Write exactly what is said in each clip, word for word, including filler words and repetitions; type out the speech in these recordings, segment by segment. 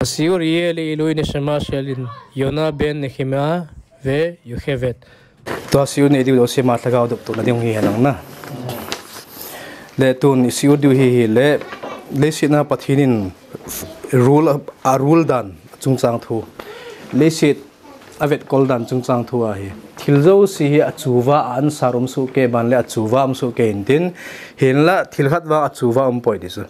השיעור יהיה לעילוי נשמה של יונה בן נחמיה ויוכבד. Tua shiur nei diu lo sema lhagao dop tu na ding hi henang na. Le tun i shiur diu hi hi le, leiset a Pathen in rule a, a rule dan chungchang thu. Leiset a vetkol dan chungchang thu ahi. Thil jouse hi achuva a answer um soh kei, ban le achuva um soh kei intin, hinla thil khat vang achuva um poi ti chu.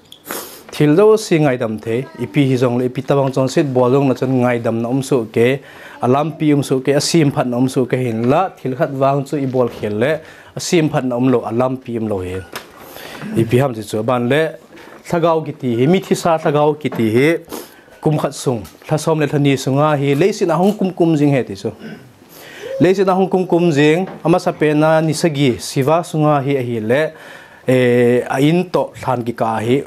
Thil jouse ngaidam thei, ipi hi jong le, ipi tabang chonset bol jong na chun ngaidamna um soh kei, alampi um soh kei, asemphatna um soh kei hinla, thil khat vang chu i bol khel le, asemphatna um lou, alampi um lou hi. Ipi ham ti chu, ban le, lhagao kiti hi, mithisa lhagao kiti hi, kum khat sung, lha som le lha ni sunga hi, leiset a hung kum kum jing ahi ti chu. Leiset a hung kum kum jing, amasa pen a ni sagi, Shiva sunga hi ahi le, eh, a in toh lhan kikah hi,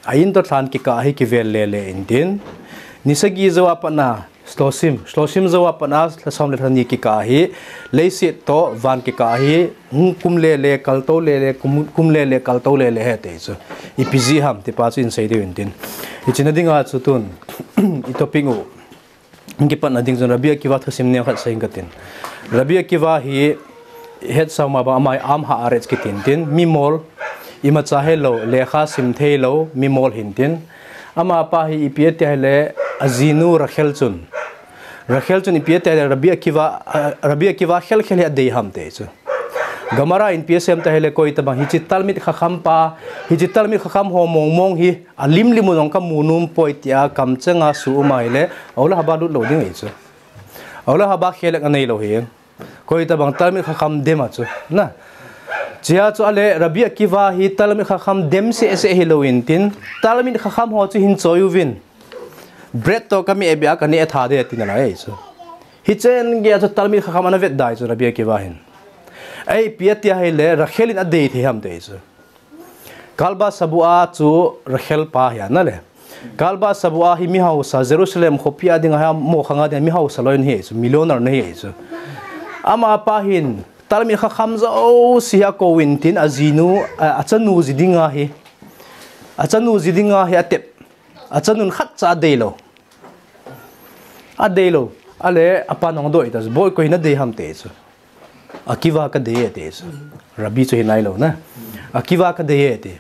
a in toh lhan kikah hi kivel le le intin. Ni sagi jou a pat a, Shloshim, Shloshim jou a pat a, lha som le lha ni kikah hi, leiset toh van kikah hi, hung kum le le, kal to le le, kum, kum le le, kal to le le ahi ti chu. Ipi jeh ham, ti pa chu in sei diu intin. Hiche na dinga chu tun, i topic u. Hung kipatna ding chun Rabbi Akiva thusim neo khat sei inge katin. Rabbi Akiva hi hetsah ma bang amai am ha'aretz kitin tin, mi mol, imacha helou, lekha sim theilou, mi mol hintin. Amapa hi ipi ati ahile ajinu Rachel chun. Rachel chun ipi ati ahile Rabbi Akiva, ah, Rabbi Akiva khel khel hi adei ham ti chu. Gemara in ipi asei em ati ahile koi tabang hiche Talmid Chacham pa, hiche Talmid Chacham ho mong mong hi, alim lim u jong kamu nom poi tia kamcheng a su um ahile, aula haba lut lou ding ahi chu. Aula haba khelek anei lou hi. Koi tabang Talmid Chacham dem a chu. Na. Chea chu ahile, Rabbi Akiva hi Talmid Chacham dem seh seh hilou intin, Talmid Chacham ho chu hin choi uvin. Bread toh kami e bia kani e tha de tina lai chu. Hichen gei a chu Talmid Chacham ana vet dai chu Rabbi Akiva hin. Ei, ipi ati ahile, Rachel in adei thei ham ti chu. Kalba Sabua chu Rachel pa hi ana le. Kalba Sabua hi mi hausa, Jerusalem khopi a dinga hi mo khanga dinga mi hausa loi ahi chu, millionaire ahi chu. Amapa hin, Talmid Chacham jouse hi akou intin ajinu, a, achanu ji dinga hi. Achanu ji dinga hi atep. Achanun khatcha adei lou. Adei lou. Ahile, apan ahung doh tai chu. Boi koi nadei ham ti chu. Akiva kadei e ti chu. Rabbi chu hi nailou na. Akiva kadei e ti.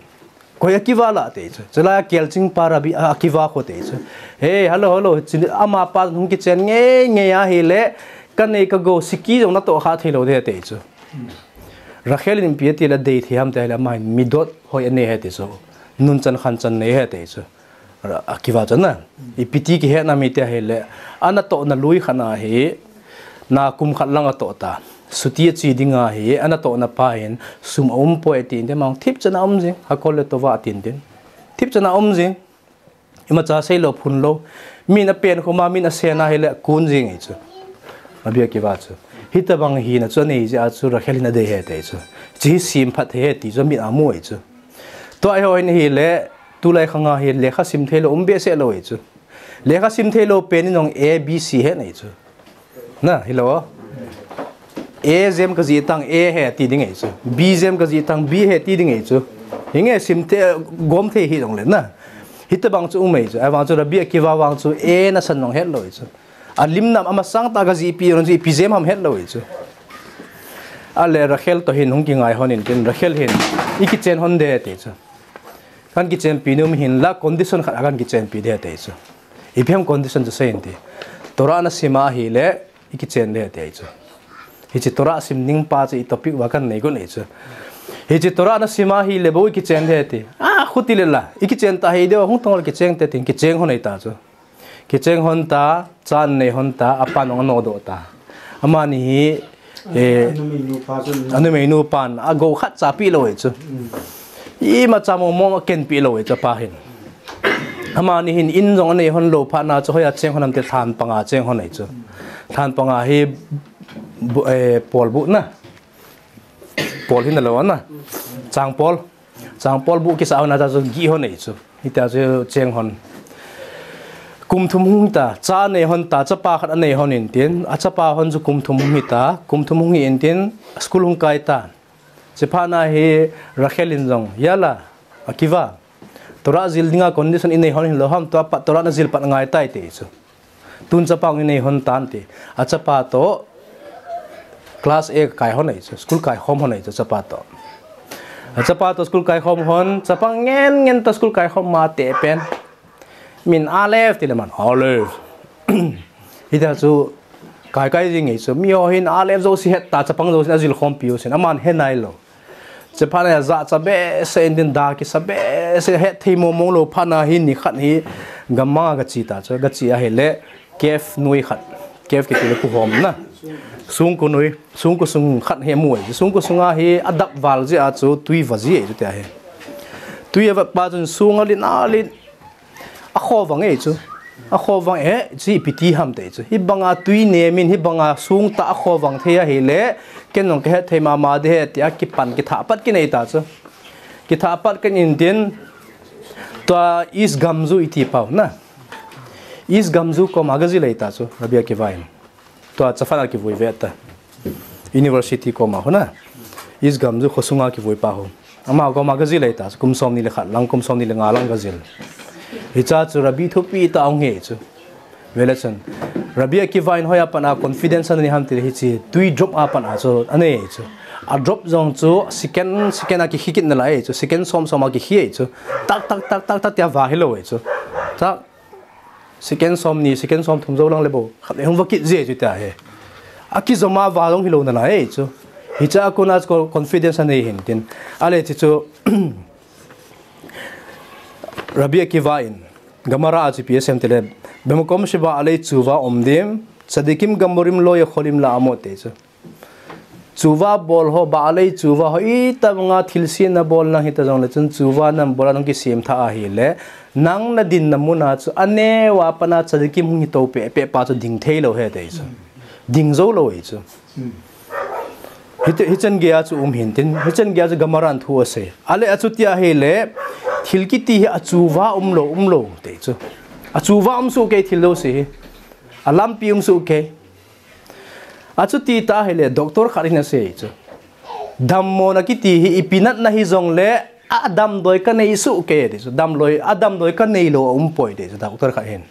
Koi Akiva la ti chu. Chulai a kelching pa Rabbi, a, Akiva kho ti chu. Hey, hello, hello. Chun amapa hung kichen ngei ngei ahile. Kanei kagou siki jong natoh kha theilou de ti chu. Rachel in ipi ati le adei thei ham ti ahile ama hin midot hoi anei ahi ti chu. Nunchan khanchan nei ahi ti chu. Akiva chun na, ipi ti kihetna ham ti ahile, anatohna lui khat ahi, na kum khat lang atoh ta. Chuti ache dinga hi, anatohna pa hin, sum aum poi ati inte, ama thipchan a um jing, hakol le tova atin tin. Thipchan a um jing, imacha seilou phun lou, min apen khom a, min asen ahile, kun jing ahi chu. Rabbi Akiva chu. Hitabang hina chu anei jeh a chu, Rachel hin adei ahi ti chu. Hiche hi semphat thei ahi ti chu, mit a amu ahi chu. Tua hi hoi ahile, tulai khanga hi lekha sim theilou um behseh lou ahi chu. Lekha sim theilou pen in jong A B C ahi nai chu. Na, hilou. A jem kajih tang A ahi ti ding ahi chu. B jem kajih tang B ahi ti ding ahi chu. Hinge sim thei, gom thei hijongle na. Hitabang chu um ahi chu. Ahivang chu Rabbi Akiva vang chu A nasan jong hetlou ahi chu. Alim nam amasang tah kajih pi jong chu ipi jem ham hetlou ahi chu. Ahile Rachel toh hin hung kingai hon intin Rachel hin, "I kichen hon de," ati chu. Kan kichenpi nom hinla condition khat a kan kichenpi de ati chu. Ipi ham condition chu sei inte. Torah nasim ahile i kichen de ati chu. Hiche Torah sim ding pa chu i topic uva kan nei got ahi chu. Hiche Torah nasim ahile bou i kichen de ati. A, khuti le la. I kichen ta hi de hung tong le kichen te tin kichen hon ahi ta chu. Kichen hon ta, cha nei hon ta, apan jong anodoh ta. Amani hi, eh, anumeinu pan agou khatcha pe lou ahi chu. Imacha mong mong akenpi lou ahi chu apa hin. Amani hin in jong anei hon lou phat na chu hoiya cheng hon ham ti lhan panga cheng hon ahi chu. Lhan panga hi bu-, eh, pol bu na. Pol hin alou na. Chang pol. Chang pol bu kisa hon a ta chu gih hon ahi chu. Hita chu cheng hon. Kum thum hung hita, cha nei hon ta, chapa khat anei hon intin, achapa hon chu kum thum hung hita, kum thum hung hi intin, school hung kai ta. Chuphat na hi Rachel in jong, "Yala, Akiva, Torah jil dinga condition inei hon hilou ham, tua pat Torah najil pat ngai tai ti chu. Tun chapang inei hon tan ti. Achapa toh class A kai hon ahi chu, school kai khom hon ahi chu chapa toh. Achapa toh school kai khom hon, chapang ngen ngen toh school kai khom ma te pen. Min Aleph ti le man Aleph. Hita chu kai kai jing ahi chu. Mi ho hin Aleph jouse het ta, chapang jouse ajil khompi u sin. Aman he nailou. Chapang a ja cha behseh in din da kisa behseh, het thei mong mong lou phat na hi ni khat hi gamang a gache ta chu. Gache ahile cave noi khat. Cave kiti le kuhom na. Sungku noi, sungku sung khat hi amu ahi. Sungku sunga hi adap val jeh a chu tui va ji ahi chu tia hi. Tui avat pa chun sunga len a len. Akhovang e chu. Akhovang e, chi piti ham te chu. Hibanga tui nemin, hibanga sung tah akhovang thei ahile, ken jong kahet thei mama ding ahi tia kipan kitha pat kinei ta chu. Kitha pat kin in tin, tua East Gamzu iti pau na. East Gamzu koma gajil ahi ta chu, Rabbi Akiva in. Tua Chafan a kivui ve ta. University koma hona. East Gamzu khosunga kivui pa ho. Ama koma gajil ahi ta, kum somni le khat lang, kum somni le nga lang gajil. Hicha chu Rabbi thupi tah ahung hi chu. Ve le chun. Rabbi Akiva in hoiya pat a confidence anei ham tile hiche tui drop a pat a chu anei chu. A drop jong chu second, second a kikhi kit nalai chu. Second som som a kikhi chu. Tak, tak, tak, tak, tak tia va hilou chu. Tak. Second somni, second somthum jou lang le bou. Khat le hung va kit ji chu tia hi. Akijom a va jong hilou nalai chu. Hicha a kona chu confidence anei hin tin. Ale hichu Rabbi Akiva in Gemara a chu ipi asei em tile, Bemakom sheba'alei tshuva omdim, tzadikim gamorim lo yacholim la'amod ti chu. Tshuva bol ho, ba'alei tshuva ho, itobanga thilse nabol nahita jongle chun tshuva nabol a nahung kisem tha ahile, nang nadin na mun a chu aneo a pat a tzadikim hung hi to peh peh pa chu ding thei lou ahi ti chu. Ding jou lou ahi chu. Hiche, hichan gei a chu um hin tin, hichan gei a chu Gemara in thu asei. Ale achuti ahile, thil kiti hi atshuva um lou, um lou ti chu. Atshuva um soh kei thil jouse hi. Alampi um soh kei. Achuti tah ahile, doctor khat in asei chu. Dammona kiti hi ipi natna hijongle, adamdoi kanei soh kei ti chu. Damdoi, adamdoi kanei lou aum poi ti chu, doctor khat hin.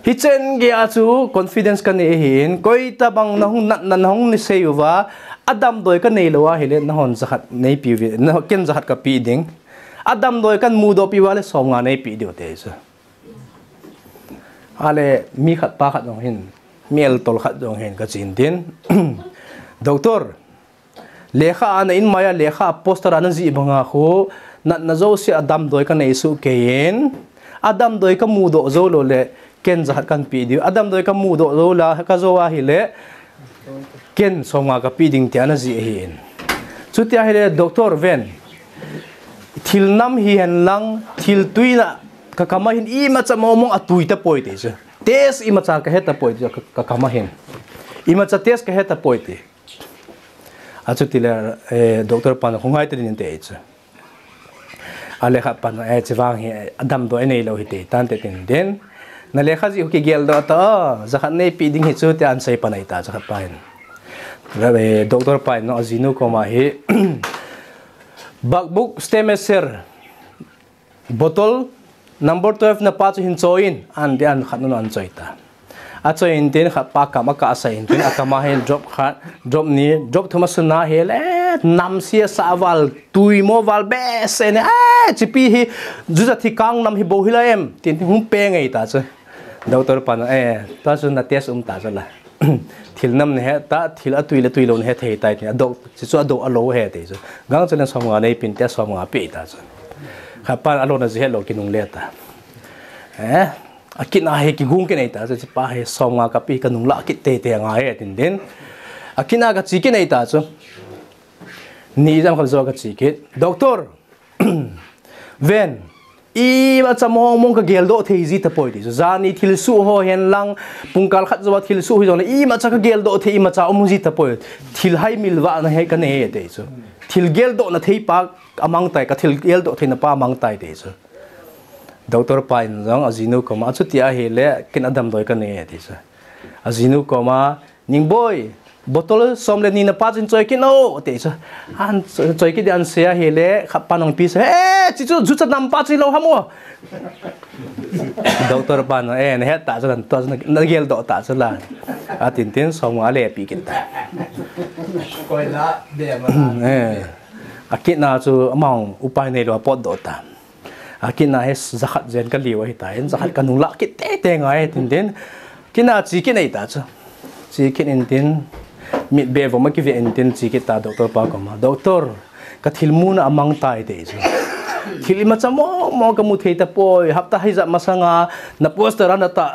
Hichan gei a chu confidence kanei ahin, koitabang nahung natna nahung sei uva, adamdoi kanei lou ahile, nahon jakhat neipi uve, na, ken jakhat kape ding. Adamdoi kahin mudoh pi uva le somnga neipe diu ti chu. Ale mi khat pa khat jong hin, mi eltol khat jong hin kachen tin. Doctor, lekha a na inmai a, lekha a poster a najih banga khu, natna jouse a damdoi kanei soh kei in, adamdoi kamudoh jou lou le, ken jakhat kahin pe diu, adamdoi kamudoh jou la, kajou ahile, ken somnga kape ding tia najih ahin. Chuti ahile, doctor ven, thil nam hihen lang, thil tui na, kakam a hin imacha mong mong atui tapoi ti chu. Taste imacha kahe tapoi ti chu, ka, kakam a hin. Imacha taste kahe tapoi ti. Achuti le, eh, doctor pan khongai te din te chu. Ale khat pan, eh, chuvang hi, eh, adamdoi nei lou hite, tante tin din. Na lekha jih u kigeldoh ta, jakhat neipe ding hi chu, ti ahin sei pan ahi ta, jakhat pa hin. Ra, eh, doctor pa in, no, ajinu koma hi, Bakbuk shtem eser, bottle number twelve na pa chu hin choi in, ahin ti a khat nun ahin choi ta. Achoi in tin khat pa kam akah asah in tin akam a hin drop khat, drop ni, drop thum asun ahile, namse asah val, tui mo val behseh in, eh, hichepi hi, juja thikang nam hi bou hilai em, tin hung pe ngai ta chu. Doctor pan, eh, tua chu na taste um ta chu la. Thil nam nahe ta, thil atui le tui lou nahe thei tai, tin, a doh, hichu adoh a lou ahi ti chu. Gangchel in somnga neipen tia somnga pe ta chu. Khat pan alona jeh het lou kinungle ta. Eh, akit a hi kigung kinei ta chu, hichepa hi somnga kape kanung lah kit teitei ngai e tin din. Akit a kache kinei ta chu. Ni jam khat jou kache kit. Doctor, ven, imacha mong mong kageldoh thei ji tapoi ti chu. Jani thilsoh ho hen lang, pungkal khat jou a thilsoh hijongle, imacha kageldoh thei, imacha um ji tapoi. Thil haimil vahna hi kanei e ti chu. Thil geldohna thei pa amang tai, ka thil geldoh theina pa amang tai ti chu. Doctor pa in jong ajinu koma, achuti ahile, ken adamdoi kanei e ti chu. Ajinu koma, Ningboi, Bottle som le ni na pa chin choi kit no, ati chu. An choi kit dia an sei ahile, khat pan ahung pi chu, "Eh, chi chu, ju cha nam pa chi lo ham o." Doctor pan, "Eh, na het ta chu, na, na gel doh ta chu la." Atin tin, som nga le pi kit ta. Koi la, de ma. Eh. Akit na chu, amang upai nei lou a pot doh ta. Akit na hi jakhat jen ka liu ahi ta, in jakhat ka nung lah kit tete ngai tin tin. Kit na chi kit nei ta chu. Chi kit in tin. Mit be vom a kive in tin chi kit ta doctor pa koma. "Doctor, ka thil muna amang tai," ati chu. "Thil imacha mong mong ka mu thei tapoi, hapta hijat masanga na poster a na tah.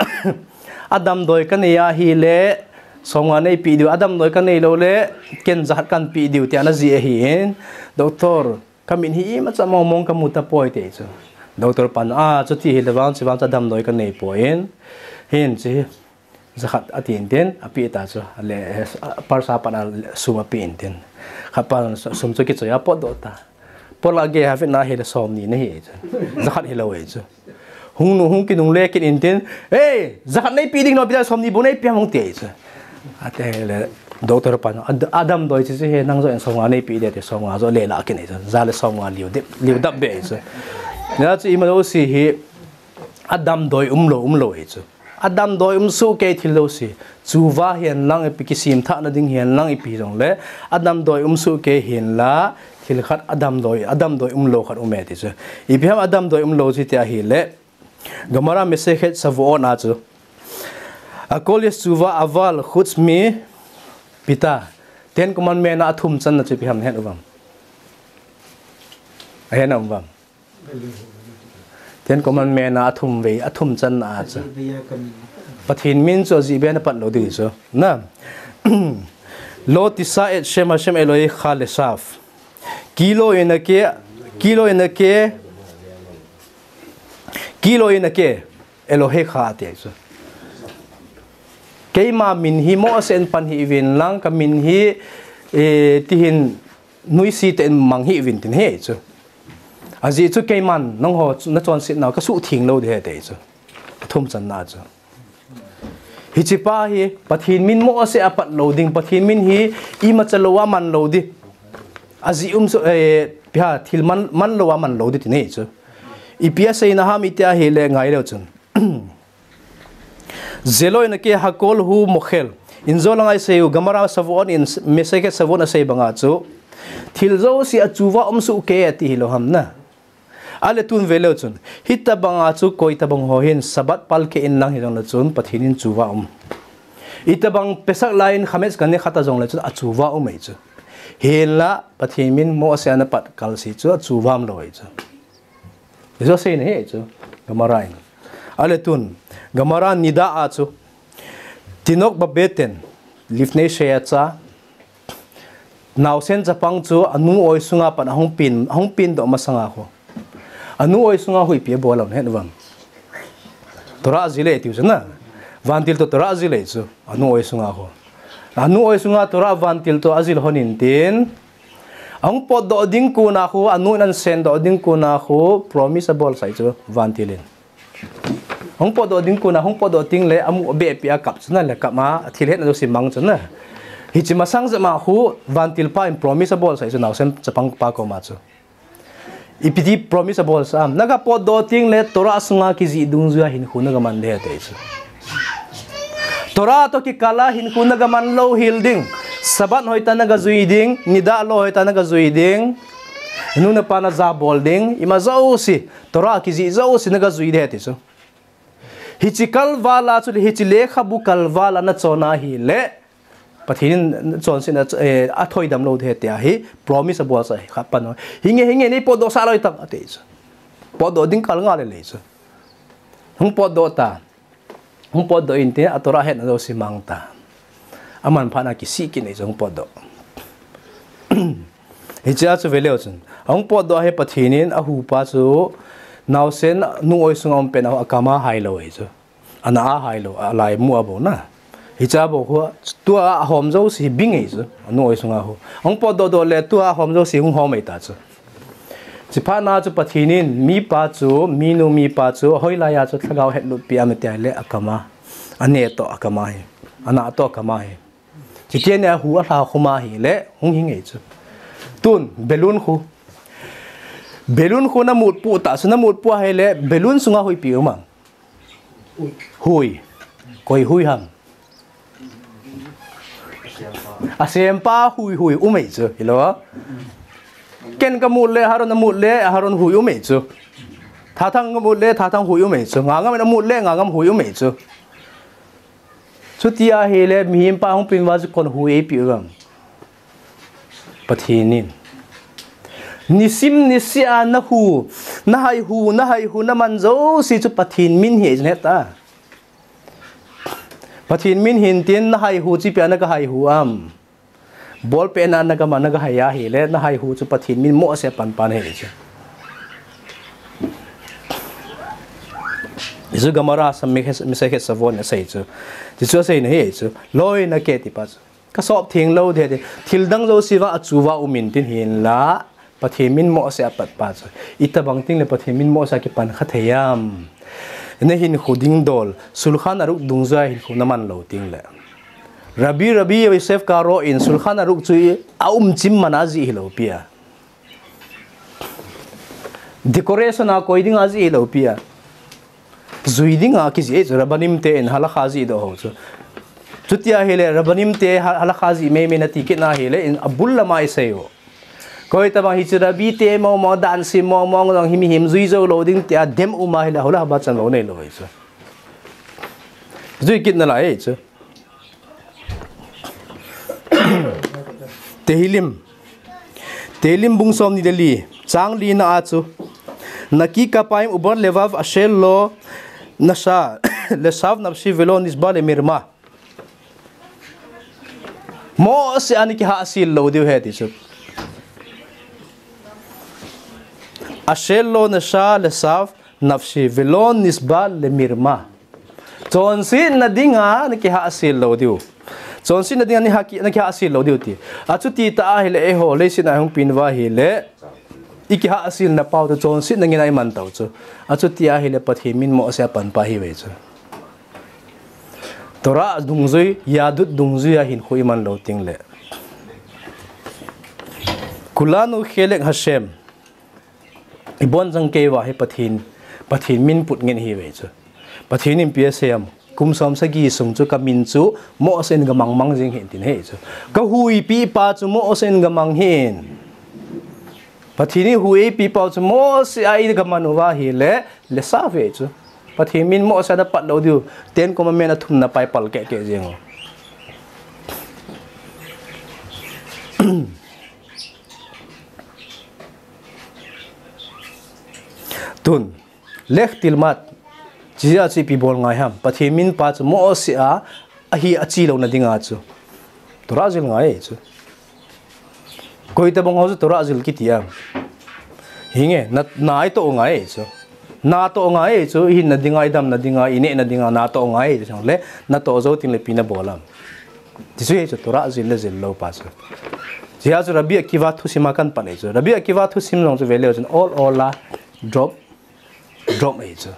Adamdoi ka nei ahile, som nga nei pi diu, adamdoi ka nei lou le, ken jakhat kan pi diu," tia na ji ahi in. "Doctor, ka mit hi imacha mong mong ka mu tapoi," ati chu. Doctor pan, "Ah, chuti hile vang, chi vang cha damdoi ka nei poi in. Hin chi jakhat," atin tin, api ta chu. Ale, parsa pan a sum api in tin. Khat pan sum chu kichoi a pot doh ta. Pot la ge ha vin na hile som ni na hi chu. Jakhat hilou hi chu. Hung nu, hung kinung le kit in tin, "Ei, jakhat nei pi ding no, pi da som ni bou nei pi ham," hung ti chu. Ati le, doctor pan, "Ad-, adamdoi chi chi he, nang jo in som nga nei pi de," ati, som nga jo le la kit nei chu. Ja le som nga liu dip, liu dap be chu. Nia chu ima lo si hi, adamdoi um lou, um lou hi chu. Adamdoi um soh kei thil jouse. Chuva hihen lang ipi kisim thah na ding hihen lang ipi jong le. Adamdoi um soh kei hin la, thil khat adamdoi, adamdoi um lou khat um e ti chu. Ipi ham adamdoi um lou chu tia ahile. Gemara Masechet Shavuot na chu. Hakol yesh tshuva aval chutz mi pita. Ten Commandment na athum channa chu ipi ham na het u vem. Ahet na um vem. Ten Commandment na athum vei, athum channa a chu. Pathen min chu ajih beh a na pat lou ding chu. Na. Lo tishah et shem Hashem Elohecha leshav. Ki lo anakeh, ki lo anakeh, ki lo anakeh Elohecha ati chu. Keima min hi mohseh in pan hih uvin lang, ka min hi, eh, tihin nuisat tah in mang hih uvin tin ahi chu. Ajeh chu keiman nangho chu na chonset nau ka suhtheng lou ding ahi ati chu. Athum channa chu. Hiche pa hi Pathen min mohseh a pat lou ding, Pathen min hi imacha lou a man lou ding. Ajeh um chu, eh, ipi ham thil man, man lou a man lou ding tin ahi chu. Ipi aseina ham iti ahile ngai leu chun. Ze lo anakeh hakol hu mochel. Injo lang a isei u Gemara Shavuot in Masechet Shavuot a asei banga chu. Thil jouse a tshuva um soh kei ati hilou ham na. Ale tun ve leu chun. Hitabang a chu koi tabang ho hin Shabbat pal keh in lang hijong le chun Pathen in tshuva um. Itabang Pesach lai in Chametz kaneh khat a jong le chun atshuva um ahi chu. Hinla Pathen min mohseh a na pat kalse chu atshuva um lou ahi chu. Hiche aseina ahi chu, Gemara in. Ale tun, Gemara Nida a chu, Tinok babeten, lifnei sheyatzah, naosen chapang chu anu oi sunga pat ahung pen, ahung pen doh masanga khu. Anu oi sunga khu ipi abol ham na het u vem. Torah ajil e tiu chu na. Vantil toh Torah ajil e chu, anu oi sunga khu. Anu oi sunga Torah vantil toh ajil lhon in tin, ahung potdoh ding kona khu, anu in ahin sen doh ding kona khu, promise abolsah ahi chu, vantil in. Ahung potdoh ding kona, ahung potdoh teng le, amu abeh peh a kap chu na le kap a, athil hetna jouse mang chu na. Hiche masang jep a khu, vantil pa in promise abolsah ahi chu, naosen chapang pa koma chu. Ipi ti promise abolsah am. Na ga potdoh teng le Torah sunga kijih dungjui a hinkho na ga man ding ahi ati chu. Torah toh kikal a hinkho na ga man lou hel ding. Shabbat hoitah na ga jui ding, Nida lo hoitah na ga jui ding. Nu le pa na jabol ding, ima jouse, Torah kijih jouse na ga jui ding ahi ati chu. Hiche kalval a chu le, hiche lekhabu kalval a na chon ahile, Pathen in chonsetna, eh, athoidam lou ding ahi tia hi, promise abolsah ahi, khat pan. Hinge, hinge, nei potdoh sah loi tam, ati chu. Potdoh ding kal nga le le chu. Hung potdoh ta. Hung potdoh in tin, a Torah hetna jouse mang ta. Amanphat na kisih kit nei chu hung potdoh. Hiche a chu ve leu chun. Ahung potdoh hi Pathen in ahupa chu naosen nu oi sunga um pen a akam a hai lou ahi chu. Ana a hai lou, alai mu a bou na. Hiche a bou khu, tua ahom jouse bing ahi chu. Anu oi sunga khu. Ahung potdoh doh le tua ahom jouse hung hom ahi ta chu. Chuphat na chu Pathen in mipa chu, minu mipa chu, hoilai a chu lhagao hetlut pi am ati le akam a. Aneh toh akam a hi. Ana toh akam a hi. Chutiang a hu alha khum ahile, hung hi nge chu. Tun, balloon khu. Balloon khu namut pu ta, chu namut pu ahile, balloon sunga huipi um am. Hui. Koi hui ham. Asempa hui hui um e chu, hilou. Ken kamut le, Haron amut le, Haron hui um e chu. Thathang kamut le, Thathang hui um e chu. Ngangam amut le, Ngangam hui um e chu. Chuti ahile, mihem pa hung pin uva chu koi hui eipi uvem. Pathen in. Nisim nisea nahu, nahaihu, nahaihu, naman jouse chu Pathen min ahi chu naheta. Pathen min hintin nahaihu chu ipi a nakahaihu am. Ball pet na nakaman nakahai ahile, nahaihu chu Pathen min mohseh pan pan ahi chu. Hichu Gemara Masechet Shavuot in asei chu. Tichu asei nahi chu. Lo nakeh tipa chu. Kasop theng lou ding, thil dang jouse vang achu uva um intin hinla, Pathen min mohseh a pat pa chu. Itobang tengle Pathen min mohseh a kipan kha thei am. Nahinkho ding dol, Shulchan Aruch dungjuia hinkho naman lou tengle. Rabbi, Rabbi Yosef Karo in Shulchan Aruch chu aumchim man a ajih hilou pi a. Decoration a koi ding a ajih hilou pi a. Jui ding a kijih chu Rabbanim ten halakha jih doh ho chu. Chuti ahile Rabbanim te ha-, halakha jih mei mei nati kit na ahile in abul lama isei u. Koi tobang hichu Rabbi te momo dan sim momo jong hi mihem jui jou lou ding tia dem um ahile hola haba chan lou nei lou chu. Jui kit nalai chu. Tehillim. Tehillim bung somni le li. Chang lina a chu. Naki kapayim ubar levav asher lo nasha leshav nafshi velo nishba lemirma. Mohseh a nakihahsel lou diu ahi ti chu. Asher lo nasha leshav nafshi velo nishba lemirma. Chonsetna dinga nakihahsel lou diu. Chonsetna dinga naha ki-, nakihahsel lou diu ti. Achuti tah ahile eiho leiset a hung pin uva ahile. Ikihahselna pau chu chonsetna ngen a iman tau chu. Achuti ahile Pathen min mohseh a pan pa ihiuve chu. Torah dungjui, Yadut dungjuia hinkho iman lou tengle. Kulanu chelek Hashem. Ibonchauva hi Pathen, Pathen min put ngen ihiuve chu. Pathen in ipi asei am. Kum som sagi sung chu kamin chu mohseh in gamang mang jing ahi tin ahi chu. Kahuipi pa chu mohseh in gamang ahi. Pathen in huipi pa chu mohseh a igaman uva ahile, leshav ahi chu. Pathen min mohseh a napat lou diu. Ten Commandment a thumna pa ipal keh keh jing u. Tun, Lech Tilmad, chujeh chu ipi bol ngai ham. Pathen min pa chu mohseh a, ahi achi louna dinga chu. Torah jil ngai chu. Koi tobang ho chu Torah jil kiti am. Hinge, na, na itoh ngai chu. Na toh ngai chu, ihinna dinga, idamna dinga, inehna dinga, na toh ngai chu. Le, natoh jou tengle ipi nabol am. Tichu hichu Torah jil le jil lou pa chu. Chujeh chu Rabbi Akiva thusim a kapan e chu. Rabbi Akiva thusim jong chu veleu chun ol ol a drop, drop ahi chu.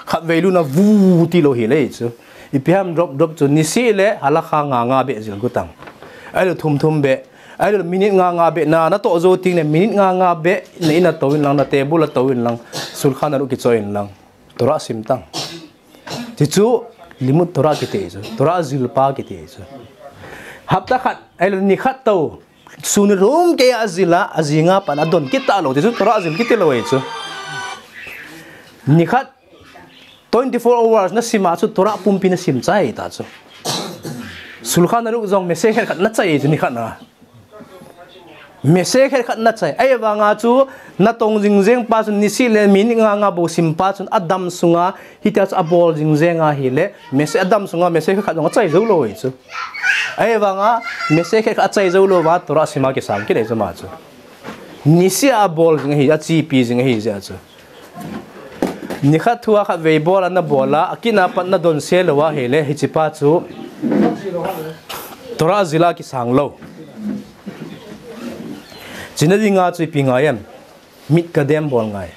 Khatvei luna vu tilou hile chu. Ipi ham drop, drop chu niseh le halakha nga nga beh jil got tang. Ahilou thum thum beh. Ahilou minute nga nga beh na, natoh jou tengle minute nga nga beh na in a tou in lang, na table a tou in lang, Shulchan Aruch kichoi in lang. Torah sim tang. Tichu, Limud Torah kiti chu, Torah jil pa kiti chu. Hapta khat, ahilou ni khat tou, sun ni lhum kei a ajil a, ajing a pat adon kit talou, tichu Torah jil kiti lou ahi chu. Ni khat, twenty four hours nasim a chu Torah pumpi nasim chai ta chu. Shulchan Aruch jong Masechet khat nachai chu ni khat na. Masechet khat nachai. Ahivanga chu natong jing jeng pa chun niseh le minute nga nga bou sim pa chun adam sunga hitia chu abol jing jeng ahile. Masechet adam sunga Masechet khat jong achai jou lou ahi chu. Ahivanga Masechet khat achai jou lou va Torah sim a kisang kit ahi chu ama chu. Niseh a abol jing ahi, achipi jing ahi jeh chu. Ni khat thua khatvei bol a nabol a, akit a pat nadon se lou ahile, hiche pa chu Torah jil a kisang lou. Chuna dinga chu ipi ngai em? Mit kadem bol ngai.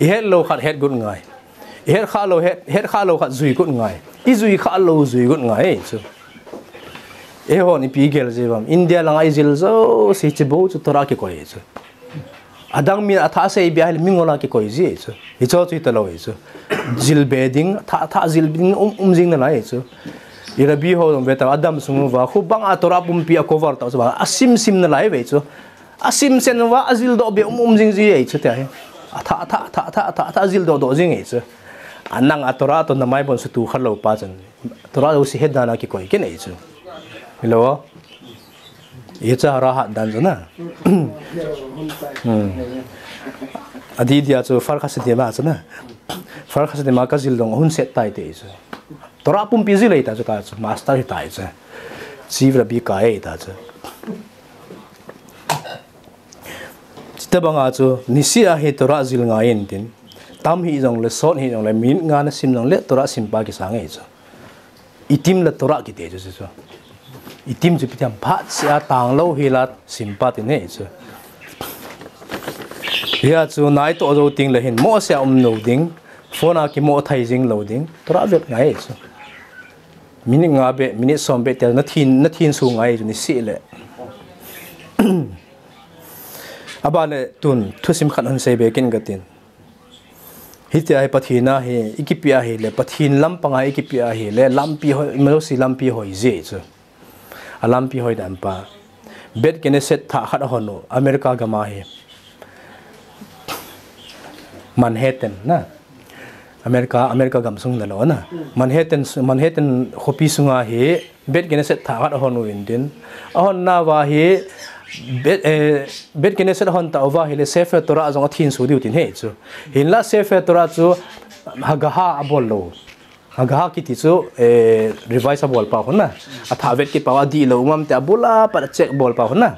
Ihet lou khat het got ngai. Ihet kha lou het, het kha lou khat jui got ngai. Ijui kha lou jui got ngai chu. Eihon ipi igel jiu vem. India langa ijil jouse hiche bou chu Torah kikoi chu. Adang mi athah sei bia hile mingol a kikoi ji chu. Hicho chu hitalou hi chu. Jil be ding, thah, thah jil ding um, um jing nalai chu. I rabbi ho jong ve ta, adam sung uva, khu banga Torah pumpi a cover tau chu, asim sim nalai ve chu. Asim sen uva, ajil doh be um, um jing ji chu tia hi. Athah, thah, thah, thah, thah, thah jil doh doh jing chu. Anang a Torah toh namai bon sutu khalou pa chun. Torah jouse het dan a kikoi kit ahi chu. Hello? Hiche a rahat dan chu na. Hmm. Adih dia chu Kfar Chassidim a chu na. Kfar Chassidim a kajil dong ahung set tai te chu. Torah pumpi jil ahi ta chu, ta chu master hi tai chu. Chief Rabbi kai ahi ta chu. Chuti banga chu, niseh a hi Torah jil ngai intin. Tam hijongle, sot hijongle, minute nga nasim jongle, Torah simpa kisang ahi chu. Itim le Torah kiti chu, chu, chu. Itim chu ipi ti ham, phat seh a tanglou hila simpa tin ahi chu. Hia chu, nai toh jou tengle hin, mohseh a um lou ding, phone a kimoh thei jing lou ding, Torah vet ngai ahi chu. Minute nga beh, minute som beh tia nathin, nathin su ngai chu niseh le. Aban le tun, thusim khat hung sei be kit katin. Hitia hi Pathen a hi, ikipe ahile, Pathen lampang a ikipe ahile, lampi hoi, emergency lampi hoi ji chu. Alampi hoi dan pa. Beit Knesset thah khat ahon u, America gam a hi. Manhattan, na. America, America gam sung nalou, na. Manhattan, Manhattan khopi sunga hi, Beit Knesset thah khat ahon u intin. Ahon nauva hi, Beit, eh, Beit Knesset ahon tauva hile, Sefer Torah jong athin su diu tin ahi chu. Hinla Sefer Torah chu, Haggaha abol lou. Haggaha kiti chu, eh, revise abol pa hon na. Athah vet kit pa, adihlou um am ti abul a pat a check bol pa hon na.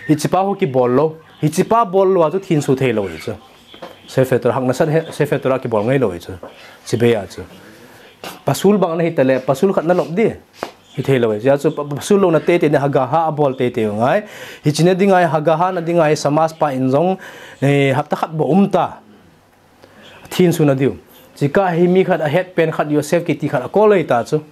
Hichepa ho kibol lou. Hichepa bol lou a chu thin su thei lou hi chu. Sefer Torah hak nasat he, Sefer Torah kibol ngai lou hi chu. Chibei a chu. Pasul bang nahi tale, pasul khat nalop di. Hithei lou hi. Hia chu pa-, pasul louna teitei ni Haggaha abol teitei u ngai. Hiche na ding a hi Haggaha na ding a hi Shammas pa in jong, eh, hapta khat bou um ta. Thin su na diu. Chukah hi mi khat ahet pen khat Yosef kiti khat akol ahi ta chu.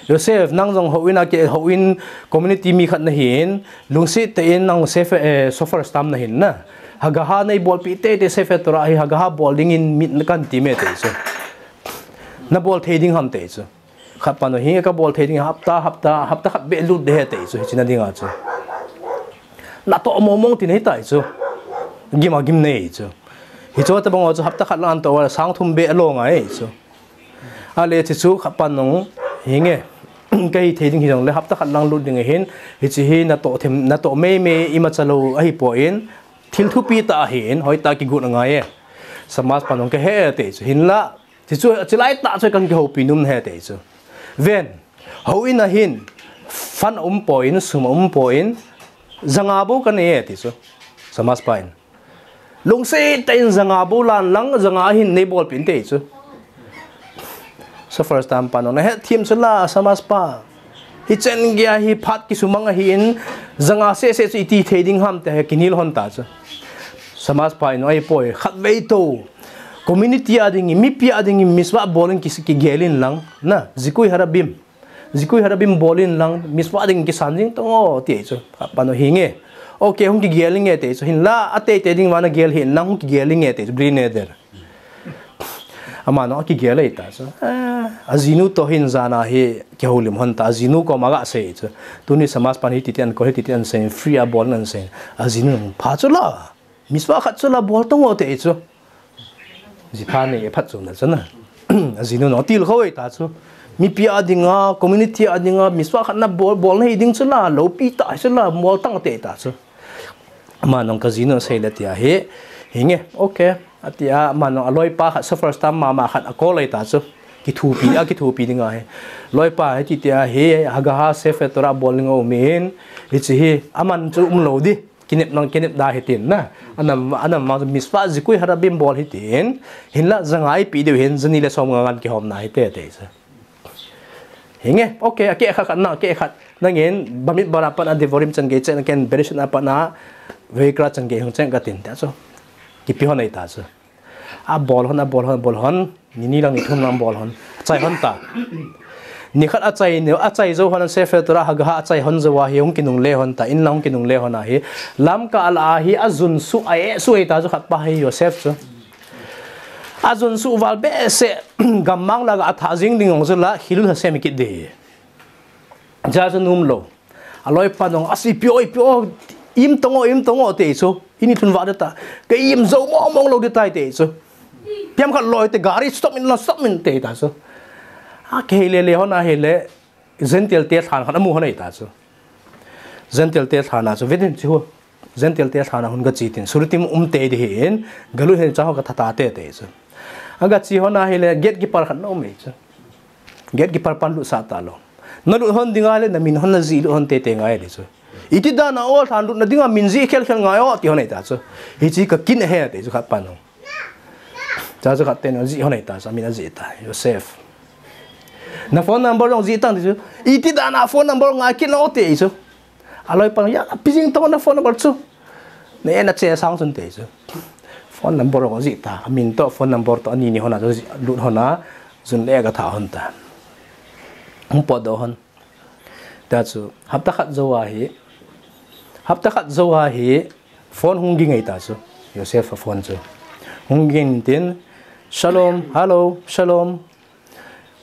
Yosef, nang jong houin a ke, houin community mi khat nahin, lungset tah in nang Sefer, eh, Shofar Stam nahin na. Haggaha neibolpi teitei Sefer Torah hi Haggaha bol dingin mit nakan ti me te chu. Nabol thei ding ham te chu. Khat pan hi kabol thei ding hapta, hapta, hapta khat beh lut de ahi te chu, hiche na ding a chu. Natoh mong mong tin ahi ta chu. Gim a gim nei chu. Hichu tabang a chu hapta khat lang toh a sang thum beh along ahi chu. Ale hiche chu khat pan nung hinge. Kahi thei ding hijongle hapta khat lang lut ding ahin. Hiche hi natoh them, natoh mei mei imacha lou ahipoi. Thil thupi tah ahin, hoitah kigot angai e. Shammas pan nung kahe te chu. Hinla, Hichu, chulai tah chu kan kihoupi nom ahi te chu. Ven, houin a hin, fund umpoi, sum umpoi, janga bou kanei e ti chu. Shammas pa in. Lungset tah in janga bou lan lang, janga a hin neibolpin te chu. Shofar Stam pa nung nahet them chu la, Shammas pa. Hichan geiya hi phat kisumang ahin, janga seh seh chu iti thei ding ham ti hi kinel hon ta chu. Shammas pa in ahipoi, khatvei toh. Community a dingin, mipi a dingin, mitzvah bolin ki, kigel in lang, na, zikui harabim. Zikui harabim bolin lang, mitzvah dingin kisan jing tong o, ti chu. Khat pan u hinge. Okay, hung kigel inge, ti chu. Hinla, ateitei ding vang nagel hih in lang, hung kigel inge, ti chu. Bli neder. Ama nung akigel ahi ta chu. Ah, ajinu toh hin jan a hi kihoulim hon ta, ajinu koma gasei chu. Tuni Shammas pan hiti ti ankol, hiti ti ansei, free a bol in ansei. Ajinu nung pha chu la. Mitzvah khat chu la bol tong o te chu. Jipha nei phat chu na chu na. Ajinu nung tilkhou ahi ta chu. Mipi a dinga, community a dinga, mitzvah khat nabol, bol nahi ding chu la, loupi tah chu la, bol tang te ta chu. Ama nung kajinu sei le tia hi, hinge, okay. Atia, ama nung aloipa khat, Shofar Stam mama khat akol ahi ta chu. Kithopi, akithopi ding ahi. Loipa, hiti tia hi, Haggaha Sefer Torah bol ding aumin, hiche hi, aman chu umlou di. Kinep nang, kinep da hitin na. Anam, anam vang chu mitzvah zikui harabim bol hitin. Hinla janga ipi diu hin, jani le som nga ngan kihom na hite, te chu. Hinge, okay, akeh khat khat na, akeh khat. Nangin, Bamidbar a pat a Devarim chan gei chen, ken Bereshit a pat a Vayikra chan gei hung chen katin, tia chu. Kipe hon ahi ta chu. Abol hon, abol hon, abol hon. Nini lang nithum lang bol hon. Chai hon ta. Nikhat achai ni, achai jou hon Sefer Torah Haggadah achai hon jou ahi, hung kinungle hon ta, in lang hung kinungle hon ahi. Lamka ala ahi, ajun su, a e su e ta chu khat pa hi Yosef chu. Ajun su val behseh, gammang la ga atha jing ding jong chu la, Chillul Hashem kit de. Cha chu nom lou. Aloipa nung, asi pio, pio, im tongo, im tongo te chu. Ini thun va de ta. Ka im jou mong mong lou de tai te chu. Piam khat loi te gari stop in la, stop in te ta chu. A kei le le hon ahi le, Gentile te lhan khat amu hon ahi ta chu. Gentile te lhan a chu, vedin chi hu. Gentile te lhan a hung ka chi tin. Surutim um te di hin, galut hin cha ho ka tha ta te te chu. Aga chi hon ahi le, gatekeeper khat na um e chu. Gatekeeper pan lut sa ta lou. Na lut hon ding ahi le, na min hon na ji lut hon te te ngai le chu. Iti dan a o lhan lut na ding a min ji khel khel ngai o, ti hon ahi ta chu. Hichi ka kin he te chu khat pan nung. Cha chu khat ten ji hon ahi ta, cha min aji ta, Yosef. Na phone number jong ji tang ti chu. Iti dan a phone number ngai kit lou te chu. Aloipa, ya, pi jing tong na phone number chu. Ne na che sang chun te chu. Phone number jong ji ta, amin to, phone number to, ani ni hon a chu ji, lut hon a, jun le ka tha hon ta. Hung pot do hon. Ta chu, hapta khat jou ahi. Hapta khat jou ahi. Phone hung ging ahi ta chu. Yosef a phone chu. Hung ging tin, "Shalom, hello, shalom.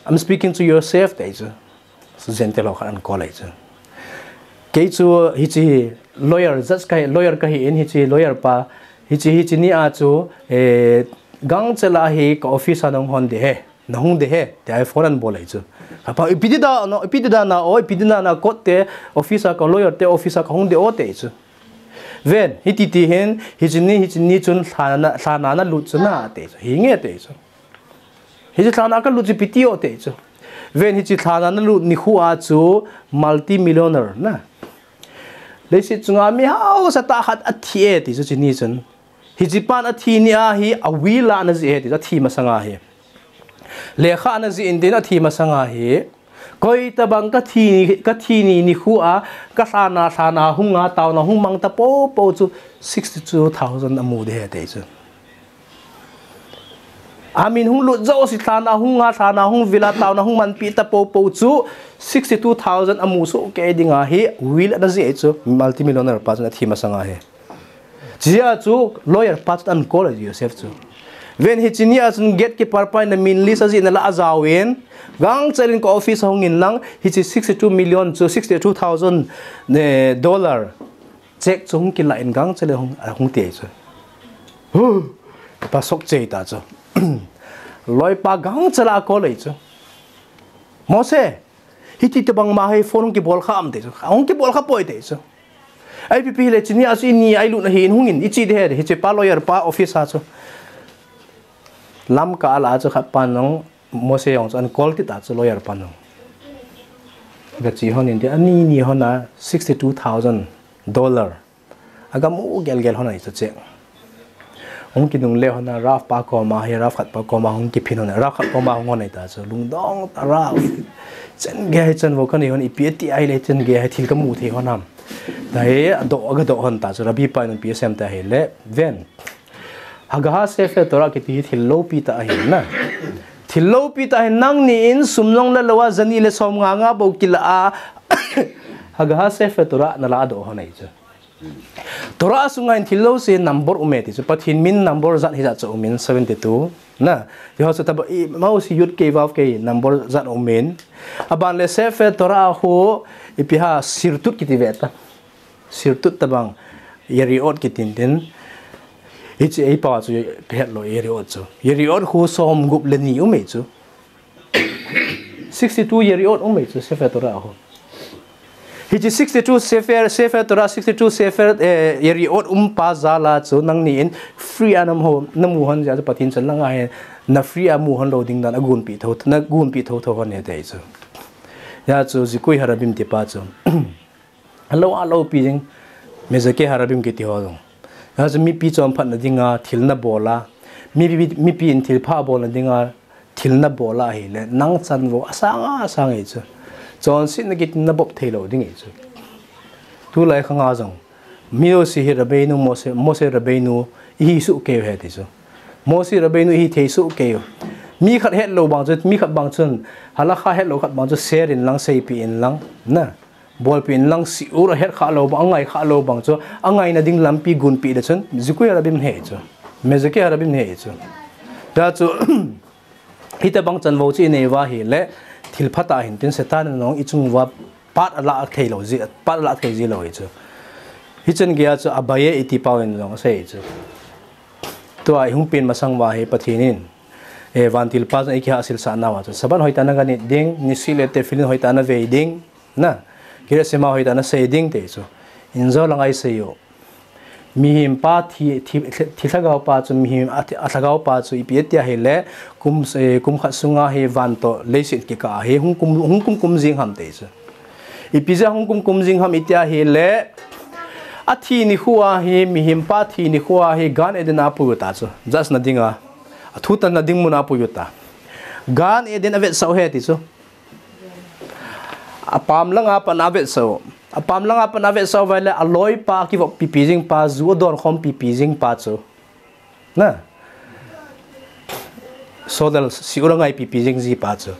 I'm speaking to Yosef," te chu. Chu Gentile ho khat an call ahi chu. Kei chu hichi lawyer, judge ka hi, lawyer ka hi in hichi lawyer pa. Hichi, hichi ni a chu, eh, gangchel a hi ka office a nahung hon de he. Nahung de he, ti a phone an bol ahi chu. Apa, ipi ti dan a, ipi ti dan a, o, ipi ti dan a, court te, office a ka lawyer te, office a kahung de o te chu. Ven, hiti ti hin, hichi ni, hichi ni chun lhan a, lhan a na lut chu na te chu. Hi nge te chu. Hichi lhan a ka lut chu ipi ti o te chu. Ven, hichi lhan a na lut nikho a chu multi-millionaire na. Leiset chunga mi hausa tah khat athi e ti chu hichi ni chun. Hichi pan athi ni a hi a will a ana ji e ti chu athi masang a hi. Lekha ana ji in tin athi masang a hi. Koi tabang ka thi, ka thi ni nikho a, ka lhan a, lhan a hung a, taona hung mang ta po po chu sixty-two thousand amu de he te chu. Amin hung lut jou si lhan a hung a, lhan a hung vil a, taona hung manpi ta po po chu sixty-two thousand amu soh kei ding a hi, will ana ji e chu, multi-millionaire pa chun athi masang a hi. Chia chu lawyer pa chu an call ahi Yosef chu. Ven hichi ni a chun gatekeeper pa in na min list a ji na la a jao in, gangchel in ka office a hung in lang, hichi sixty-two million chu sixty-two thousand, eh, dollar check chu hung kila in gangchel in hung, a hung ti ahi chu. Hu, pa sok chei ta chu. Lawyer pa gangchel a call ahi chu. Mose, hiti tabang ma hi phone hung kibol kha am te chu. Hung kibol kha poi te chu. Ai pipi le chini a chu ini ai lut na hi in hung in, i chi de he, hichi pa lawyer pa office a chu. Lamka ala chu khat pa nung Mose jong chu an call ti ta chu lawyer pa nung. Ga chi hon in ti ani ni hon a sixty-two thousand dollar. Aga mu gel gel hon ahi chu che. Hung kinungle hon a Rav pa koma hi, Rav khat pa koma hung kiphin hon a, Rav khat koma hung hon ahi ta chu, lungdong ta Rav. Chen gei hi chen vo ka nei hon ipi ati ahi le chen gei hi thil ka mu thei hon ham. Ta hi, a doh, aga doh hon ta chu, Rabbi pa in ipi asem ta hi le, ven. Hagaha Sefer Torah kiti hi thil loupi ta ahi na. Thil loupi ta ahi nangni in sum nong la lou a, jani le som nga nga bou kila a. Hagaha Sefer Torah na la doh hon ahi chu. Torah sunga in thil lou si number um e ti chu, Pathen min number jat hijat chu um in seventy-two. Na, ti ho chu taba i, mau si yud kei vav kei number jat um in. Aban le Sefer Torah hu, ipi ha sirtut kiti ve ta. Sirtut tabang, yeriot kiti tin. Hichi ei pa chu, pe het lou yeriot chu. Yeriot hu som gup le ni um e chu. Sixty-two yeriot um e chu Sefer Torah hu. Hichi sixty-two Sefer, Sefer Torah, sixty-two Sefer, eh, yeriot um pa jal a chu nangni in free a na mu, na mu hon jeh a chu Pathen chan langa hin na free a mu hon lou ding dan a gunpi tho, na gunpi tho tho hon e te chu. Ya chu Zikui Harabim ti pa chu. A lou a loupi jing, Mezakeh Harabim kiti ho jong. Hijeh chun mipi chonphatna dinga thil nabol a, mipi, mipi in thilpha bolna dinga thil nabol a ahile, nang chanvo asang a asang ahi chu. Chonsetna kiti nabol thei lou ding ahi chu. Tulai khanga jong, Moshe Rabbeinu, Moshe, Moshe Rabbeinu, ihi soh kei u ahi ti chu. Moshe Rabbeinu ihi thei soh kei u. Mi khat hetlou bang chu, mi khat bang chun, halakha hetlou khat bang chu, share in lang, seipeh in lang, na. Bolpeh in lang, shiur ahet khalou bang, angai khalou bang chu, angaina ding lampi gonpeh le chun, zikui harabim he chu. Mezeke harabim he chu. Tia chu, hitobang chanvou chu inei uva ahile, thil phatah hintin Satan in jong ichung uva pat alah thei lou ji, pat alah thei ji lou hi chu. Hichan geija chu Abaye iti pau in jong asei chu. Tua ihung pen masang uva hi Pathen in, eh, vantilpa jong ikihahselsah nauva chu, Sabbath hoitah in naganit ding, nisih le tefillin hoitah in navei ding, na, Kiryat Shema hoitah in nasei ding ti chu. Injo lang a isei u. Mihem pa thi, thi, thi lhagao pa chu, mihem a thi, alhagao pa chu ipi ati ahile, kum, eh, kum khat sunga hi van toh leiset kikah ahi, hung kum, hung kum kum jing ham ti chu. Ipi jeh a hung kum kum jing ham iti ahile, athi nikho a hi, mihem pa thi nikho a hi, Gan Eden a apui u ta chu. Judge na dinga, athutanna ding mun a apui u ta. Gan Eden avetsah u ahi ti chu. Apam langa pat avetsah u. Apam langa pat avetsah uva ahile, aloipa kivop pipi jing pa, ju adon khom pipi jing pa chu. Na. Sodal shiur angai pipi jing ji pa chu.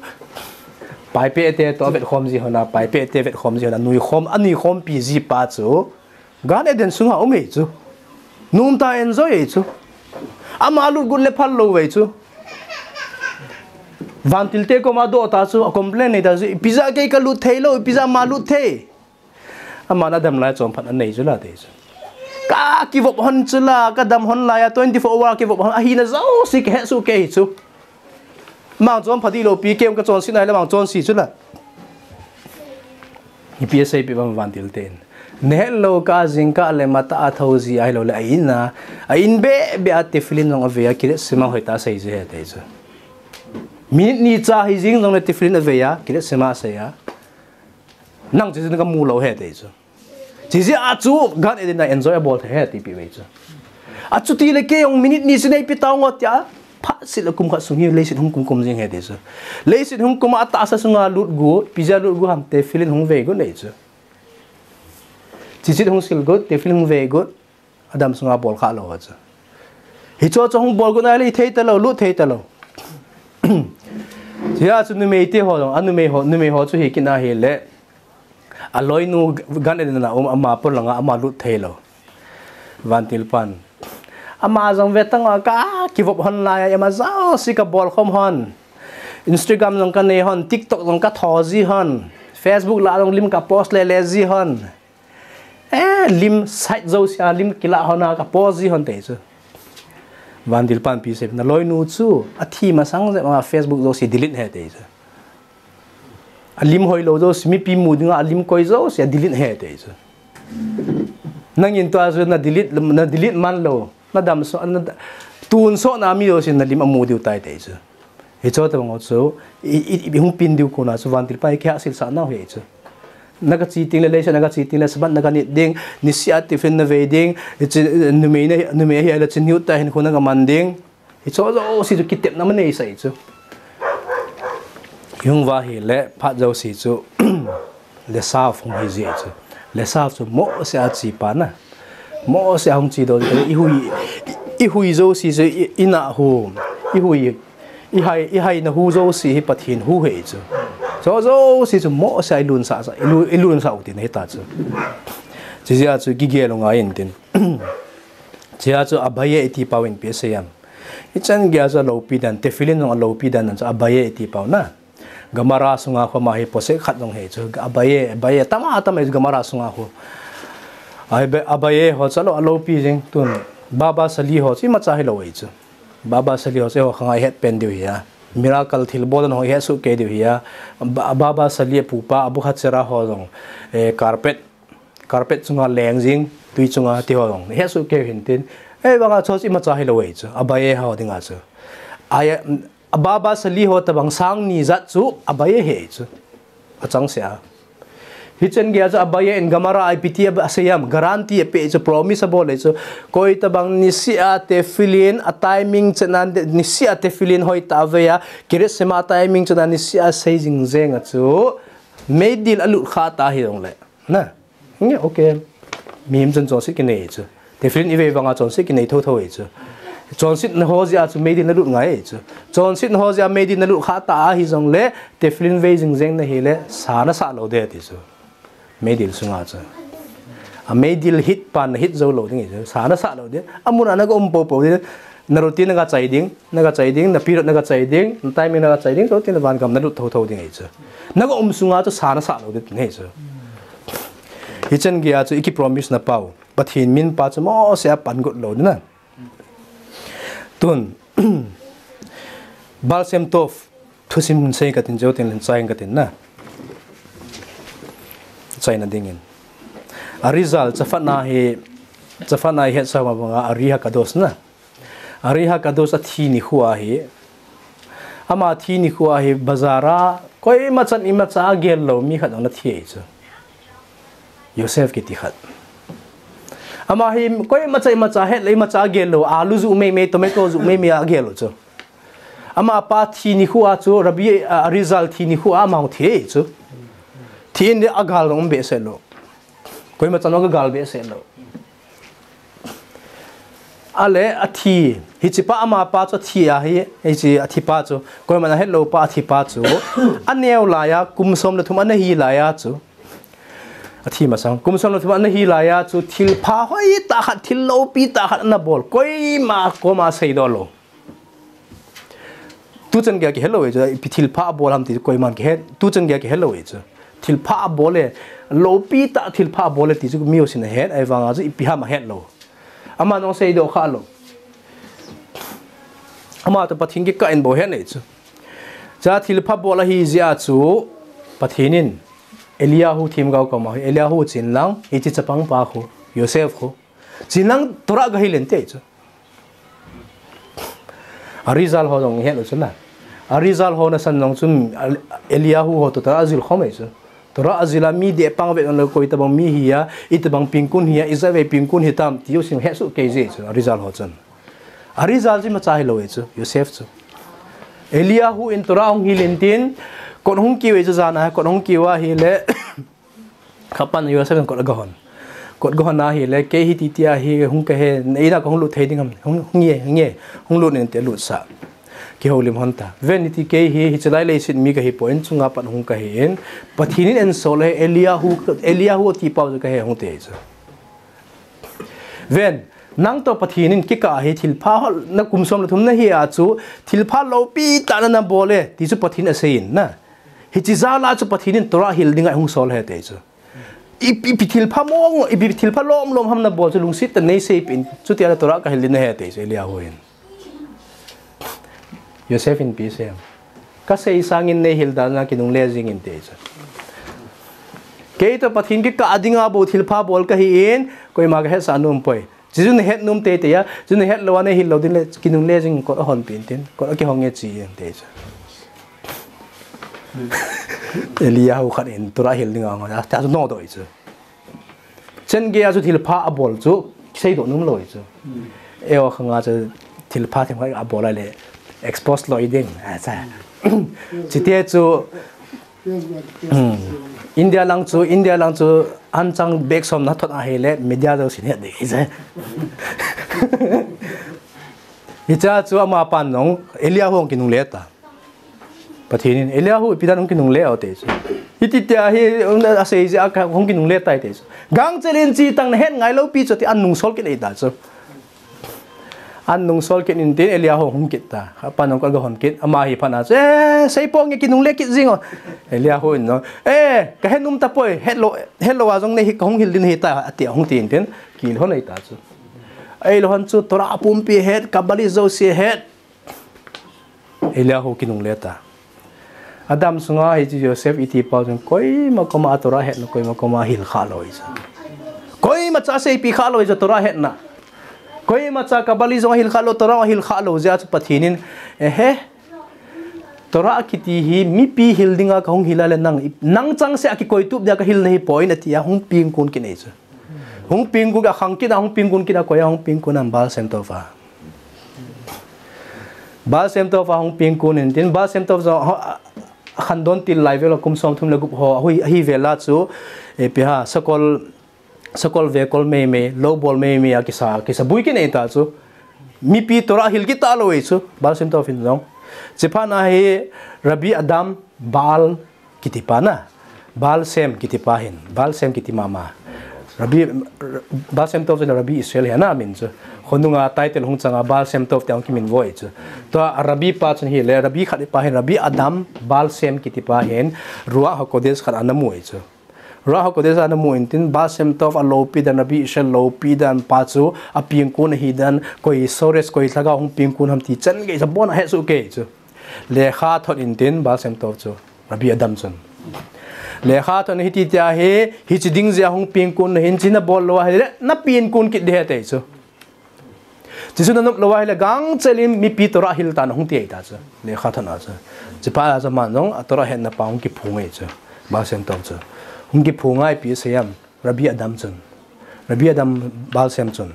Paipeh te toh avet khom ji hon a, paipeh te avet khom ji hon a, nui khom, anui khompi ji pa chu. Gan Eden sunga um e chu. Nomtah a enjoy e chu. Ama lut got le phal lou ve chu. Vantil te koma adoh ta chu, a complain nei ta chu, ipi jeh a kei kalut thei lou, ipi jeh a ama lut thei. Aman adam lai chonphat anei chu la ti chu. Ka kivop hon chu la, kadam hon lai a twenty four hour kivop hon, ahina jouse kahet soh kei chu. Mang chonpha dih lou pi, kei jong kachonse nai le mang chonse chu la. Ipi asei peh uvem vantil ten. Nahet lou kah a jingkah le matah a thou ji ahilou le a in a. A in beh beh a tefillin jong avei a, Kiryat Shema hoitah a asei ji ahi ti chu. Minute ni cha hi jing jong le tefillin avei a, Kiryat Shema asei a. Nang chu jin kamu lou ahi ti chu. Chujeh a chu Gan Eden a enjoy abol thei ahi tipeh ve chu. Achuti le kei jong minute ni chu neipe tao ngo tia, phat seh le kum khat sung hi leiset hung kum kum jing ahi ti chu. Leiset hung kum a atahsa sunga lut got, ipi jeh a lut got ham, tefillin hung vei got ahi chu. Tzitzit hung sil got, tefillin hung vei got, adam sunga bol kha lou ahi chu. Hicho chu hung bol got nai le, i thei talou, lut thei talou. Chujeh a chu numei te ho jong, a numei ho, numei ho chu hi kit na ahile. Aloinu Gan Eden a um, ama polanga ama lut thei lou. Vantil pan. Ama jong ve tang a ka kivop hon lai a, ima jouse kabol khom hon. Instagram jong kanei hon, TikTok jong katho ji hon. Facebook lah jong lim kapost le le ji hon. Eh, lim site jouse a lim kilah hon a kapost ji hon ti chu. Vantil pan ipi asei, naloinu chu, athi masang jep a Facebook jouse delete ahi ti chu. Alim hoilou jouse, mipi mu dinga alim koi jouse, adelete ahi ti chu. Nangin tua chu na delete, na delete man lou, na damsot, na da-, tonsot na mi jouse, nalim amu diu tai ti chu. Hicho tabang chu, i, i, i hung peng diu kona chu, vantil pa hi kihahselsah nau ahi chu. Nagache teng le, leiset nagache teng le, Sabbath naganit ding, niseh a tiffin navei ding, hiche, numei na, numei ahile chin hiu ta hin khu nagaman ding. Hicho jouse chu kitepna manei sai chu. Hung va hile phat jouse chu leshov hung hi ji chu. Leshov chu mohseh a che pa na. Mohseh a hung che doh chu ihui, ihui jouse chu i, ina hu. Ihui, ihai, ihaina hu jouse hi Pathen hu ahi chu. Hicho jouse chu mohseh a ilunsah, ilu, ilunsah u tina hita chu. Chujeh a chu kigel u ngai intin. Chujeh a chu Abaye iti pau in ipi asei em. Ichan geiya chu aloupi dan, tefillin jong aloupi dan chu Abaye iti pau na. Gemara sunga khu ama hi posek khat jong ahi chu. Abaye, Abaye, tama, tama Gemara sunga khu. Abaye, Abaye ho chu alou, aloupi jing tun. Baba Sali ho chu imacha hilou ahi chu. Baba Sali ho chu eiho khanga ihet pen diu ahi a. Miracle thilbol dan ho ihet soh kei diu ahi a. Ba-, Baba Sali apupa, Abu Hatzera ho jong. Eh, carpet Carpet chunga leng jing, tui chunga ti ho jong. Ihet soh kei u hintin. Ei, vanga chu imacha hilou ahi chu. Abaye ho dinga chu. Ai, Baba Sali ho tabang sang ni jat chu Abaye ahi chu. Achangseh a. Hichan geiya chu Abaye in Gemara a ipi ti asei em, guarantee apeh chu, promise abol ahi chu. Koi tabang niseh a tefillin a timing chan a niseh a tefillin hoitah a avei a, Kiryat Shema a timing chan a niseh a sei jing jeng a chu. Meidil alut kha ta hijongle. Na. Nge, okay. Mihem chun chonset kinei chu. Tefillin ivei vanga chonset kinei thotho ahi chu. Chonsetna ho jeh a chu meidil nalut ngai chu. Chonsetna ho jeh a meidil nalut kha ta ahi jongle, tefillin vei jing jeng nahile, sa nasah lou ding ati chu. Meidil sunga chu. A meidil hit pan nahit jou lou ding ahi chu. Sa nasah lou ding. Amun a naga um popo ding. Na routine naga chai ding, naga chai ding, na period naga chai ding, na timing naga chai ding, chutin van gam nalut thotho ding ahi chu. Naga um sunga chu sa nasah lou ding ahi chu. Hichan geiya chu iki promise na pau. Pathen min pa chu Mose a pan got lou ding na. Tun, Baal Shem Tov, thusim sei katin, jou tin len chai katin na. Chaina dingin. Arizal, chaphatna hi, chaphatna hi hetsa ma banga, Ari HaKadosh na. Ari HaKadosh athi nikho ahi. Ama thi nikho ahi, bazar a, koima chan imacha agel lou, mi khat ana thi ahi chu. Yosef kiti khat. Ama hi koimacha imacha het le imacha agel lou, alu ju meimei, tomato ju meimei agel lou chu. Ama pa thi nikho a chu, Rabbi, a, Arizal thi nikho a ama thi ahi chu. Thi in le agal jong um behseh lou. Koima chan agal behseh lou. Ale athi, hiche pa ama pa chu thi ahi, hiche athi pa chu, koiman ahet lou pa athi pa chu. Aneo laiya, kum som le thum ana hi laiya chu. Athi masang, kum som le thum ana hi laiya chu, thilpha hoitah khat, thil loupi tah khat ana bol. Koima koma seidoh lou. Tuchan geiya kihe lou ahi chu, ipi thilpha abol ham ti koiman kihe, tuchan geiya kihe lou ahi chu. Thilpha abol e, loupi tah thilpha abol e ti chu mi jousen ahet, ahivanga chu ipi ham ahet lou. Ama jong seidoh kha lou. Ama toh Pathen kikah in bou ahet ahi chu. Cha thilpha bol ahi jeh a chu Pathen in Eliyahu themgao koma, Eliyahu chenlang, hiche chapang pa khu, Yosef khu. Chenlang Torah gahil inte ahi chu. Arizal ho jong het lou chu na. Arizal ho nasan jong chun Eliyahu ho toh Torah ajil khom ahi chu. Torah ajil a mi dehpang vet lou koi tabang mi hi a, itabang pengkun hi a, ijat vei pengkun hitam ti jousen hetsoh kei ji chu Arizal ho chun. Arizal chu imacha hilou ahi chu, Yosef chu. Eliyahu in Torah ahung hil intin, kot ahung kiu ahi chu jan a, kot ahung kiu ahile, Khapan Yosef in kot agahon. Kot gahon ahile, kei hi titi ahi hung kahi, na in a kahung lut thei ding ham, hung, hung e, hung e, hung lut in ti alutsah. Kihoulim hon ta. Ven iti kei hi, hiche lai leiset mi kahi poi, in chunga pat hung kahi in, Pathen in einsol e, Eliyahu, Eliyahu ati pau chu kahi hung ti ahi chu. Ven, nang toh Pathen in kikah ahi thilpha ho, na kum som le thum nahi a chu, thilpha loupi tah na nabol e, ti chu Pathen in asei in na. Hiche jal a chu Pathen in Torah hil dinga hung sol ahi ti chu. Ipi, ipi thilpha mong, ipi thilpha lom lom ham nabol chu lungset tah in neiseipeh in, chutia le Torah kahil ding ahi ti chu Eliyahu in. Yosef in ipi asei em? Kasei sangin neihil dan a kinungle jing inte chu. Kei toh Pathen kikah dinga bou thilpha bol kahi in, koima kahetsah nom poi. Chuchu nahet nom teitei a, chu nahet lou a neihil lou ding le, kinungle jing kot ahonpeh intin, kot akihong e chi inte chu. Eliyahu khat in Torah hil dinga ahung a, ta chu nodoh ahi chu. Chan geiya chu thilpha abol chu, seidoh nom lou ahi chu. Eiho khanga chu thilpha themkhat abol a le, expose loi ding, acha. Chite chu, Hmm. India lang chu, India lang chu, anchang bag som nathot ahile, media jousen het ding ahi chu. Hicha chu ama pan jong, Eliyahu hung kinungle ta. Pathen in, Eliyahu ipi dan hung kinungle o ti chu. Hiti tia hi, asei jeh a kahung kinungle tai ti chu. Gangchel in chi tang nahet ngai lou pi chu ti anungsol kit ahi ta chu. Anungsol kit intin Eliyahu hung kit ta. Apan jong kot agahon kit. Ama hi phat a chu, eh, seipo nge kinungle kit jing o. Eliyahu in jong, eh, kahet nom tapoi, het lou, het lou a jong nei hi kahung hil ding ahi ta, ati ahung ti intin, kilhon ahi ta chu. Ahilou hon chu Torah pumpi het, Kabbalist jouse het. Eliyahu kinungle ta. Adam sunga hiche Yosef iti pau chun koima koma Torah hetna, koima koma ahil kha lou ahi chu. Koimacha aseipi kha lou ahi chu Torah hetna. Koimacha Kabbalist jong ahil kha lou, Torah ahil kha lou jeh a chu Pathen in, ehe, Torah kiti hi mipi hil dinga kahung hil a le nang, nang changseh a kikoitup dia kahil nahi poi in ati a hung pengkun kit ahi chu. Hung pengkun a khang kit a, hung pengkun kit a, koi a hung pengkun a, Baal Shem Tov a. Baal Shem Tov a hung pengkun intin, Baal Shem Tov jong, ho, akhandon til lai vel a kum som thum le gup ho, ahi, ahi vel a chu, eh, ipi ham, sakol, sakol vekol meimei, lou bol meimei a kisa, kisa bui kit ahi ta chu. Mipi Torah hil kit talou e chu, Baal Shem Tov hin jong. Chuphat na hi Rabbi Adam Baal kiti pa na. Baal Shem kiti pa hin, Baal Shem kiti mama. Rabbi, Baal Shem Tov chu Rabbi Israel hi ana min chu. Khonunga title hung changa Baal Shem Tov tia hung kiminvo e chu. Tua Rabbi pa chun hile, Rabbi khat pa hin Rabbi Adam Baal Shem kiti pa hin Ruach HaKodesh khat ana mu e chu. Ruach HaKodesh ana mu intin Baal Shem Tov a loupi dan, Rabbi Israel loupi dan pa chu a pengkun ahi dan, koi source, koi lhagao hung pengkun ham ti chan gei sa bon a hesoh kei chu. Lekha thot intin Baal Shem Tov chu, Rabbi Adam chun. Lekha thot in hiti tia hi, hiche ding jeh a hung pengkun nahin, hiche nabol lou ahile, na pengkun kit ding ahi ati chu. Chuchu nanop lou ahile gangchel in mipi Torah hil tan hung ti ahi ta chu. Lekha thot na chu. Chuphat a chu aman jong a Torah hetna pa hung kiphong e chu. Baal Shem Tov chu. Hung kiphong a ipi asei em. Rabbi Adam chun. Rabbi Adam Baal Shem chun.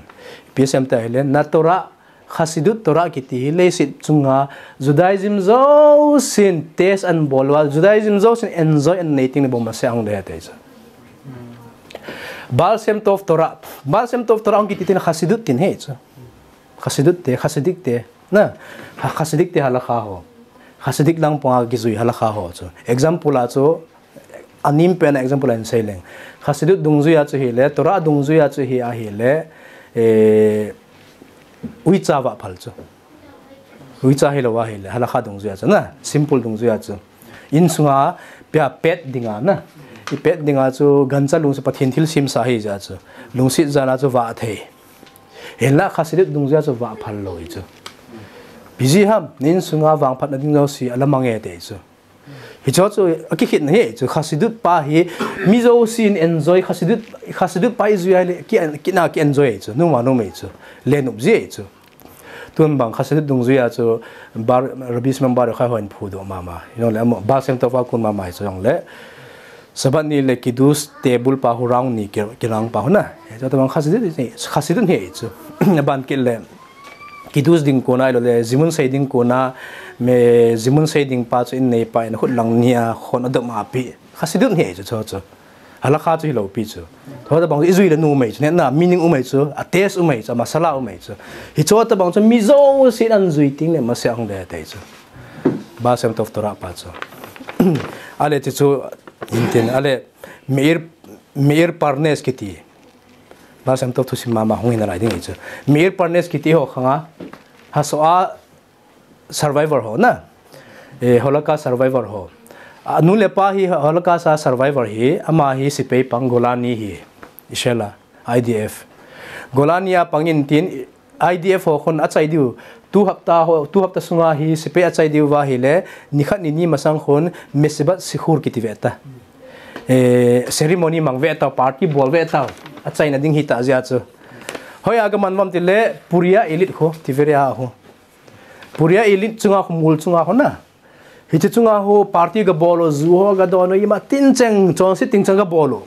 Ipi asei em tia hile, na Torah, Hasidut Torah kiti hi leiset chunga Judaism jousen test ana bol uva, Judaism jousen enjoy ana nei teng le bou masa ahung ding ahi ati chu. Baal Shem Tov Torah. Baal Shem Tov Torah hung kiti tin Hasidut tin ahi chu. Hasidut te, Hasidic te. Na, Ha-, Hasidic te halakha ho. Hasidic lang panga kijui halakha ho chu. Example a chu, anem pen a example a hin sei leng. Hasidut dungjui a chu hile, Torah dungjui a chu hi ahile, eh, uicha vah phal chu. Uicha hilou ahile, halakha dungjui a chu na, simple dungjui a chu. Insunga pia pet dinga na. I pet dinga chu gancha lungset Pathen thilsem sa ahi jeh a chu. Lungset jal a chu vah thei. Hinla Hasidut dungjui a chu vah phal lou ahi chu. Ipi jeh ham, na insunga vangphatna ding jouse ala mang e ati chu. Hichu chu akikhehna ahi chu, Hasidut pa hi mi jousen enjoy, Hasidut, Hasidut pa ijui ahile ki, kina ki enjoy ahi chu, numa numa ahi chu, le nop ji ahi chu. Tun bang Hasidut dungjui a chu Bar-, Rabbi Shimon Bar Yochai hon phudoh mama. Jongle amaho Baal Shem Tov a kon mama ahi chu jongle. Shabbat ni le kiddush table pa hu round ni ki, kilang pa hu na. Hichu tobang Hasidut, Hasidut ahi chu. Aban kit le kiddush ding kona ahilou le, zimun sei ding kona, me zimun sei ding pa chu in neipa in khut lang nia, khon adom a pi. Hasidut ahi chu, chu, chu. Halakha chu hilou pi chu. Chu tobang ijui le nop ahi chu, nehna, meaning um ahi chu, a taste um ahi chu, a masala um ahi chu. Hichu tobang chu mi jousen ana jui teng le masa ahung ding ahi ati chu. Baal Shem Tov Torah pa chu. Ale chuchu, intin, ale, Meir, Meir Parnes kiti. Baal Shem Tov thusim mama hung hi nalai ding ahi chu. Meir Parnes kiti ho khanga, Hasoa survivor ho na. Eh, Holocaust survivor ho. Anu le apa hi Holocaust a survivor hi, ama hi sepai pang Golani hi. Israel a, I D F. Golani a pang intin, I D F ho khun achai diu, tu hapta ho, tu hapta sunga hi sepai achai diu va ahile, nikhat nini masang khun mesibat sikhur kiti ve ta. Eh, ceremony mang ve ta, party bol ve ta, achaina ding hita jeh a chu. Hoiya kaman uvem tile, Puria Elite ho, Tiberia ho. Puria Elite chunga ho, mol chunga ho na. Hiche chunga ho party kabol u, ju ho kadon u, ima tin cheng, chonset tin cheng kabol u.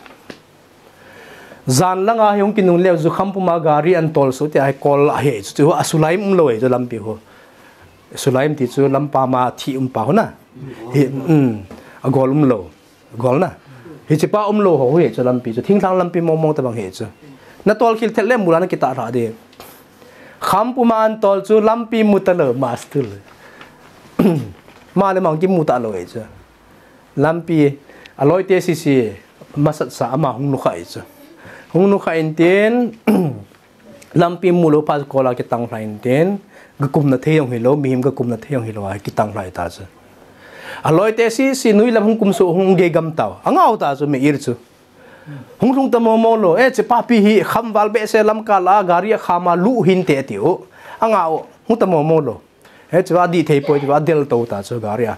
Jan langa hi hung kinung leu, jukham puma gari ana tol soh tia hi kol ahi chu, chu asulaim umlou ahi chu lampi ho. Sulaim ti chu lampam a thi um pa ho na. Hi, um, agol umlou. Gol na. Hiche pa umlou ho hi chu lampi chu. Thinglhang lampi mong mong tobang hi chu. Natol khel thei le mol a nakitah lha ding. Kham puma ana tol chu lampi mu talou, master. Ma le mang kimu talou ahi chu. Lampi, aloi te sisi, masat sa ama hung nukha ahi chu. Hung nukha intin, lampi mulou phat kol a kitang lha intin, kakumna thei jong hilou, mihem kakumna thei jong hilou a kitang lha ta chu. Aloi te sisi, nui lam hung kum soh hung gei gam tau. Angao ta chu, Meir chu. Hung lhung ta momo lou, eh, hiche papi hi, kham val behseh lamkai a, gari a kham a, luh hinte tiu. Angao, hung ta momo lou. Hiche va adih thei poi tia, adel tou ta chu gari a.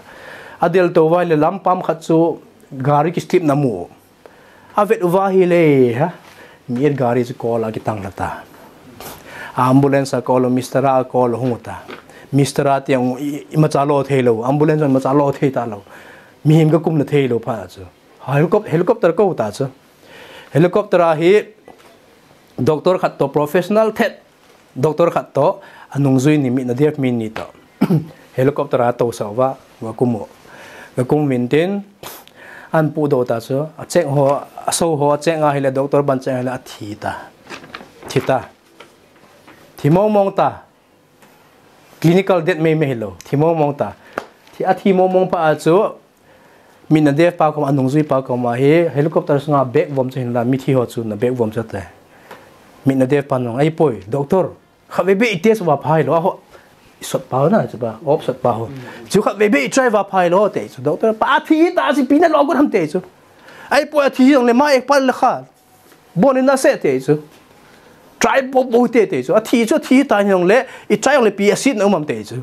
Adel tou uva ahile lampam khat chu gari kislip na mu. Avet uva ahile, ha? Meir gari chu kol a kitang lha ta. Ambulance a call u, Mister a call u hung u ta. Mister a tiang u, i, imacha lo thei lou, ambulance imacha lo thei talou. Mihem kakumna thei lou phat chu. Helicop-, helicopter kou ta chu. Helicopter a hi doctor khat toh professional thet. Doctor khat toh, anungjui ni mit Nadav Min ni toh. Helicopter a tousah uva, gakum u. Gakum uvin tin, ana pudoh ta chu, acheng ho, aso ho, acheng ahile, doctor ban cheng ahile, athi ta. Thi ta. Thi mong mong ta. Clinical death meimei hilou. Thi mong mong ta. Thi, athi mong mong pa a chu, mit na deaf pa koma, anungjui pa koma hi, helicopter sunga bag vom chu hinla, mithi ho chu na bag vom chu te. Mit na deaf pa nung, ahipoi, doctor, khatvei beh i test uva pha hilou, aho, i sot pa ho na, chu pa, op sot pa ho. Chu khatvei beh i try uva pha hilou, te chu, doctor, pa thi ta si pi na lo got ham te chu. Ahipoi, athi jongle ma ek pal le kha. Bon in na se te chu. Try po po te te chu. Athi chu thi ta jongle, i try jongle pi a sit na um am te chu.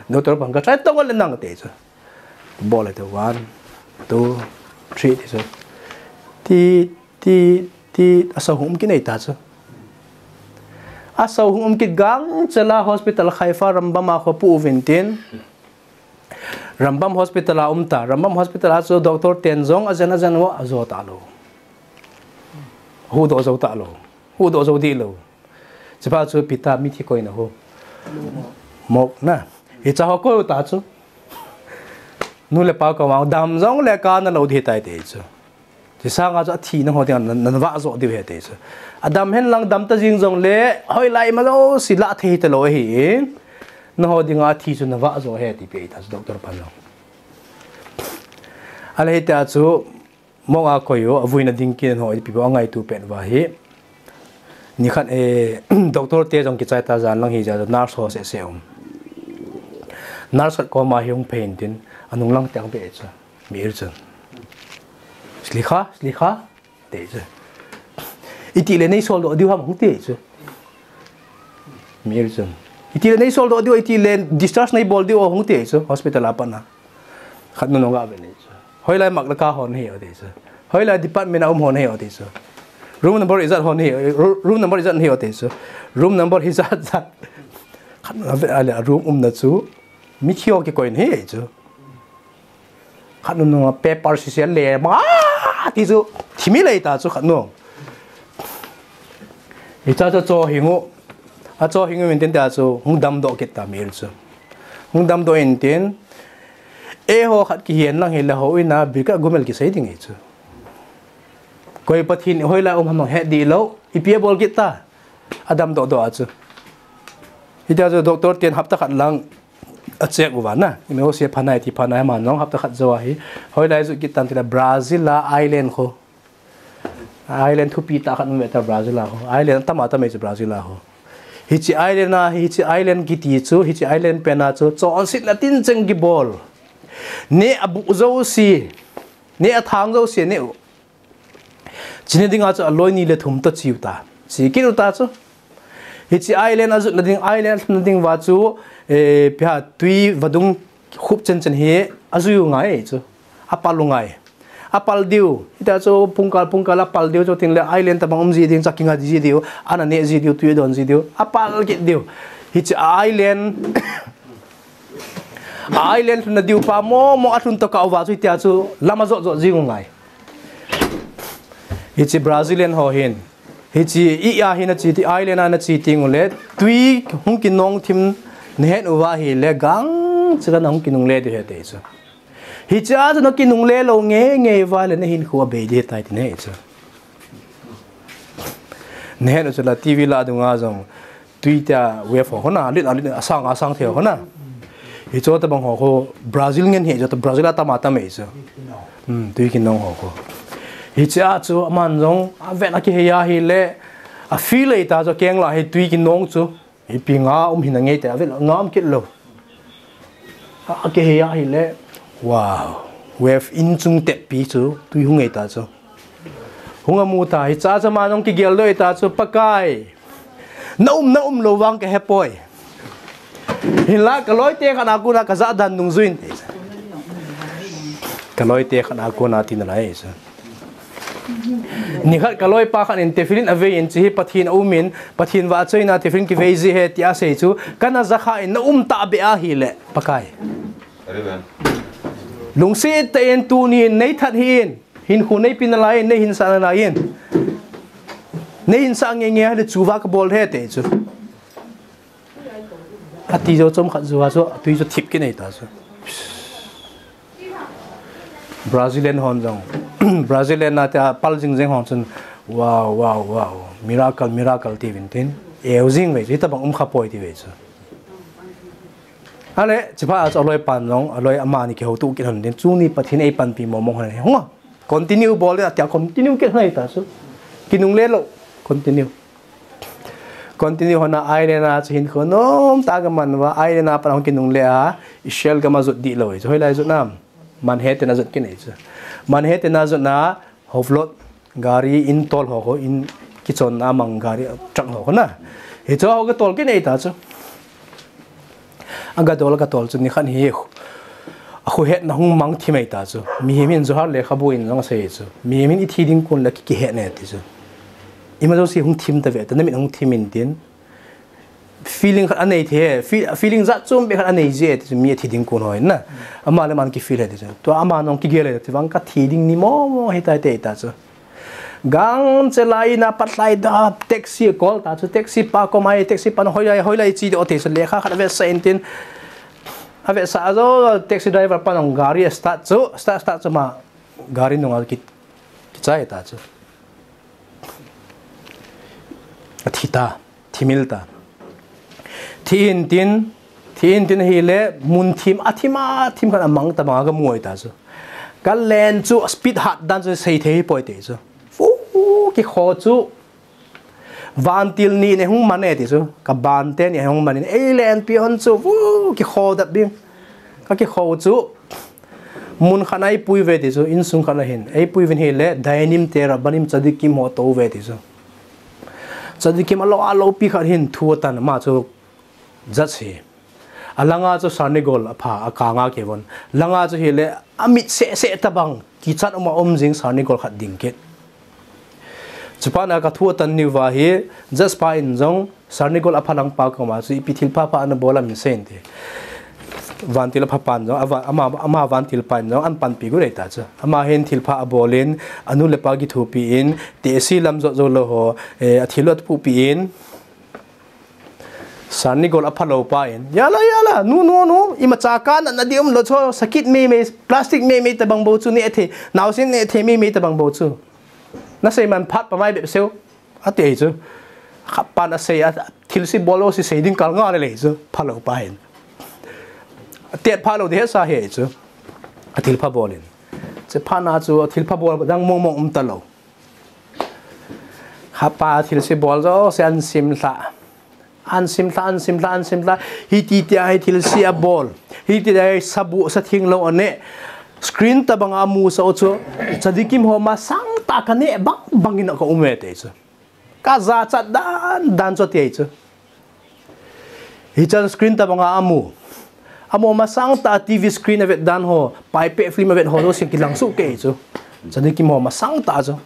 Doctor pan ka try tong le nang te chu. Bol le te one, two, three te chu. Ti, ti, ti, asao hung um kit nei ta chu. Asao hung um kit gang chela hospital Haifa Rambam a kho pu uvin tin. Rambam hospital a um ta. Rambam hospital a chu doctor ten jong ajen ajen uva ajo ta lou. Huhdoh jou ta lou. Huhdoh jou di lou. Chupa chu pita mithi koina ho. Mok na. Hicha ho koi u ta chu. Nu le pa koma dam jongle kana lou di tai te chu. Chi sanga chu athi na ho dinga na, na vah jo diu ahi te chu. Adam hen lang dam ta jing jongle, hoilai ma jouse la thei ta lou ahi. Na ho dinga athi chu na vah jo ahi ti pe ta chu doctor pan jong. Ale hita chu, Mok a koi u, avuina ding kit ho, ipi bou angaito pet uva hi. Nikhat, eh, doctor te jong kichai ta jan lang hi ja, nurse ho se se um. Nurse khat koma hi hung phen tin, anung lang teng pe chu. Mir chun. Slikha, slikha, te chu. Iti le nei soldoh diu ham hung te chu. Mir chun. Iti le nei soldoh diu, iti le discharge nei bol diu hung te chu, hospital a pat na. Khat nu nung ga ve nei chu. Hoilai mak le ka hon hi o te chu. Hoilai department a um hon hi o te chu. Room number ijat hon hi, ru-, room number ijat hi o te chu. Room number ijat jat. Khat nu ga ve ale room um na chu. Mithi ho kikoi hi chu. Khat nu nung a paper sisia le ma ti chu. Thimi le ta chu khat nu. Hicha chu cho hing u. Acho hing u min tin ta chu hung damdoh kit ta mir chu. Hung damdoh in tin. Eiho khat kihen lang hi le ho ina bika gumel kisei ding hi chu. Koi Pathen hoilai um ham he di lou. Ipi abol kit ta. Adamdoh doh a chu. Hita chu doctor ten hapta khat lang a check uva na. Imi ho se phanai ti phanai ma nung hapta khat jou ahi. Hoilai ju kit tan ti la Brazil a island kho. Island thupi ta khat um ve ta Brazil a ho. Island tam a tam e chu Brazil a ho. Hichi island a, hichi island kiti chu, hichi island pen a chu, chonsetna tincheng kibol. Ne abu jouse, ne athang jouse, ne u. Chini dinga chu aloi ni le thum ta chiu ta. Chi kit u ta chu. Hichi island ajutna ding, island na ding uva chu, eh, pia tui vadung khup chen chen hi ajui u ngai chu. Apal u ngai. Apal diu. Hita chu pungkal, pungkal apal diu chu tin le island tabang um ji ding, chakinga ji diu, ana ne ji diu, tui don ji diu. Apal kit diu. Hichi island, island lhun na diu pa mo mo alhun to ka uva chu hitia chu lama jot jot ji u ngai. Hichi Brazilian ho hin. Hichi i a hin a chi ti island a na chi ting u le tui hung kinong thim na het uva hi le gang chika na hung kinung le di he te chu. Hicha chu na kinung le lou nge nge uva le na hinkho abei di tai ti ne chu. Na het u chu la T V la dunga jong tui tia wave ho na, lit a lit asang asang thei ho na. Hicho tabang ho ho Brazil ngen hi jo ta Brazil a tam a tam e chu. Hmm, tui kinong ho ho. Hicha chu aman jong aven a kihei a hi le a feel e ta chu keng la hi tui kinong chu. Ipi nga um hin a ngei te avel nga um kit lou. A kihei a hi le. Wow. Wave in chung tep pi chu tui hung ngei ta chu. Hung amu ta hicha chu aman jong kigel doh e ta chu Pakai. Na um, na um lou vang ka he poi. Hinla ka loi te khat a kona ka ja dan nung juin. Ka loi te khat a kona tin a lai chu. Nikhat ka loi pa khat in tefillin avei in chi hi Pathen a um in, Pathen vahchoina tefillin kivei ji he ti a sei chu, kana ja kha in na um ta be a hi le, Pakai. Amen. Lungset tah in tuni in nei that hih in, hinkho nei pe na lai in, nei hinsah na lai in. Nei hinsah nge nge a hi le chu va ka bol he te chu. Ati jo chom khat jo a chu, tui jo thip kit nei ta chu. Brazilian hon jong. Brazilian na te a pal jing jing hon chun. Wow, wow, wow. Miracle, miracle ti vin tin. Eu jing ve, ti tabang um kha poi ti ve chu. Ale, chuphat a chu aloi pan jong, aloi amani kihouto kit hon tin, tuni Pathen in eipanpi mong mong hon hi. Hung a, continue bol le, atia continue kit hon ta chu. Kinungle lou, continue. Continue hon a Ireland a chu hinkho nom tah a gaman uva, Ireland a pat hung kinungle a, Israel gam a jot dih lou hi chu. Hoilai jot nam? Manhattan a jot kit ahi chu. Manhattan a jot na, Howlot, gari in tol ho ho, in kichonna a mang gari, truck ho ho na. Hichu ho gatol kit ahi ta chu. Agatol, agatol chu nikhat hi, akhohetna hung mang thim ahi ta chu. Mihem hin Johar lekhabu in jong asei chu. Mihem hin ithi ding kon le ki, kihet ne ti chu. Ima jouse hung thim tave, ta namit hung thim in tin. Feeling khat anei thei, fe-, feeling jat chom beh khat anei je, ti chu mi athi ding kon ho hin na. Ama le aman kifeel e ti chu. Tua ama jong kigel e ti vang kathi ding ni mo mo hitai ti ta chu. Gangchel a in a pat lhai da, taxi call ta chu, taxi pa koma, taxi pa na hoilai, hoilai che ding ti chu, lekha khat avetsah in tin. Avetsah a chu, taxi driver pa jong gari astart chu, start, start chu ama gari nunga ki, kichai ta chu. Athi ta, thimil ta. Thi in tin, thi in tin ahile, mun thim, athim, athim khat amang tabang a gamu ahi ta chu. Kalen chu speed hat dan chu seithei poi ti chu. Fu, kikho chu. Vantil ni ne hung man e ti chu. Kaban te ni hung man in. Eilenpi hon chu. Fu, kikho dap ding. Kakikho chu. Mun khat a eipui uve ti chu, insung khat a hin. Eipui uvin ahile, Dayanim te Rabbanim Tzadikim ho atou uve ti chu. Tzadikim alou, aloupi khat hin thu atan, ama chu judge hi. Alanga chu Tsarnigor apha, akanga kivon. Langa chu ahile, amit seh seh tabang, kichat um a um jing Tsarnigor khat ding kit. Chuphat na kathu atan nauva hi, judge pa in jong, Tsarnigor aphalang pa koma chu ipi thilpha pha ana bol am sei in ti. Vantil apha pan jong, ava-, ama, ama vantil pan jong, ahin panpi got ahi ta chu. Ama hin thilpha abol in, anu le apa kithopi in, tehsi lam jot jou lou ho, eh, athil u apupi in, Tsarnigor aphalou pa in, yala, yala, nu, nu, nu, imacha kanatna ding umlou chu, sakit meimei, plastic meimei tabang bou chu ne thei, naosen ne thei meimei tabang bou chu. Nasei man phat pamai bep seu. Ati ahi chu. Khat pan asei a, thilse bol jouse sei ding kal nga le le chu. Phalou pa hin. Atet phalou ding hesa ahi chu. Athilpha bol in. Chuphat na chu athilpha bol dang mong mong um talou. Khat pa thilse bol jouse ahin simlha. Ahin simlha, ahin simlha, ahin simlha. Hiti tia hi thilse abol. Hiti tia hi sabu sa thinglou ane. Screen tabang a amusah u chu. Tzadikim ho masang tah kane bang bang in ka um e ti chu. Kajachat dan dan chu ti ahi chu. Hichan screen tabang a amu. Amu masang tah TV screen avet dan ho, paipeh film avet ho jouse kilang soh kei chu. Tzadikim ho masang tah chu.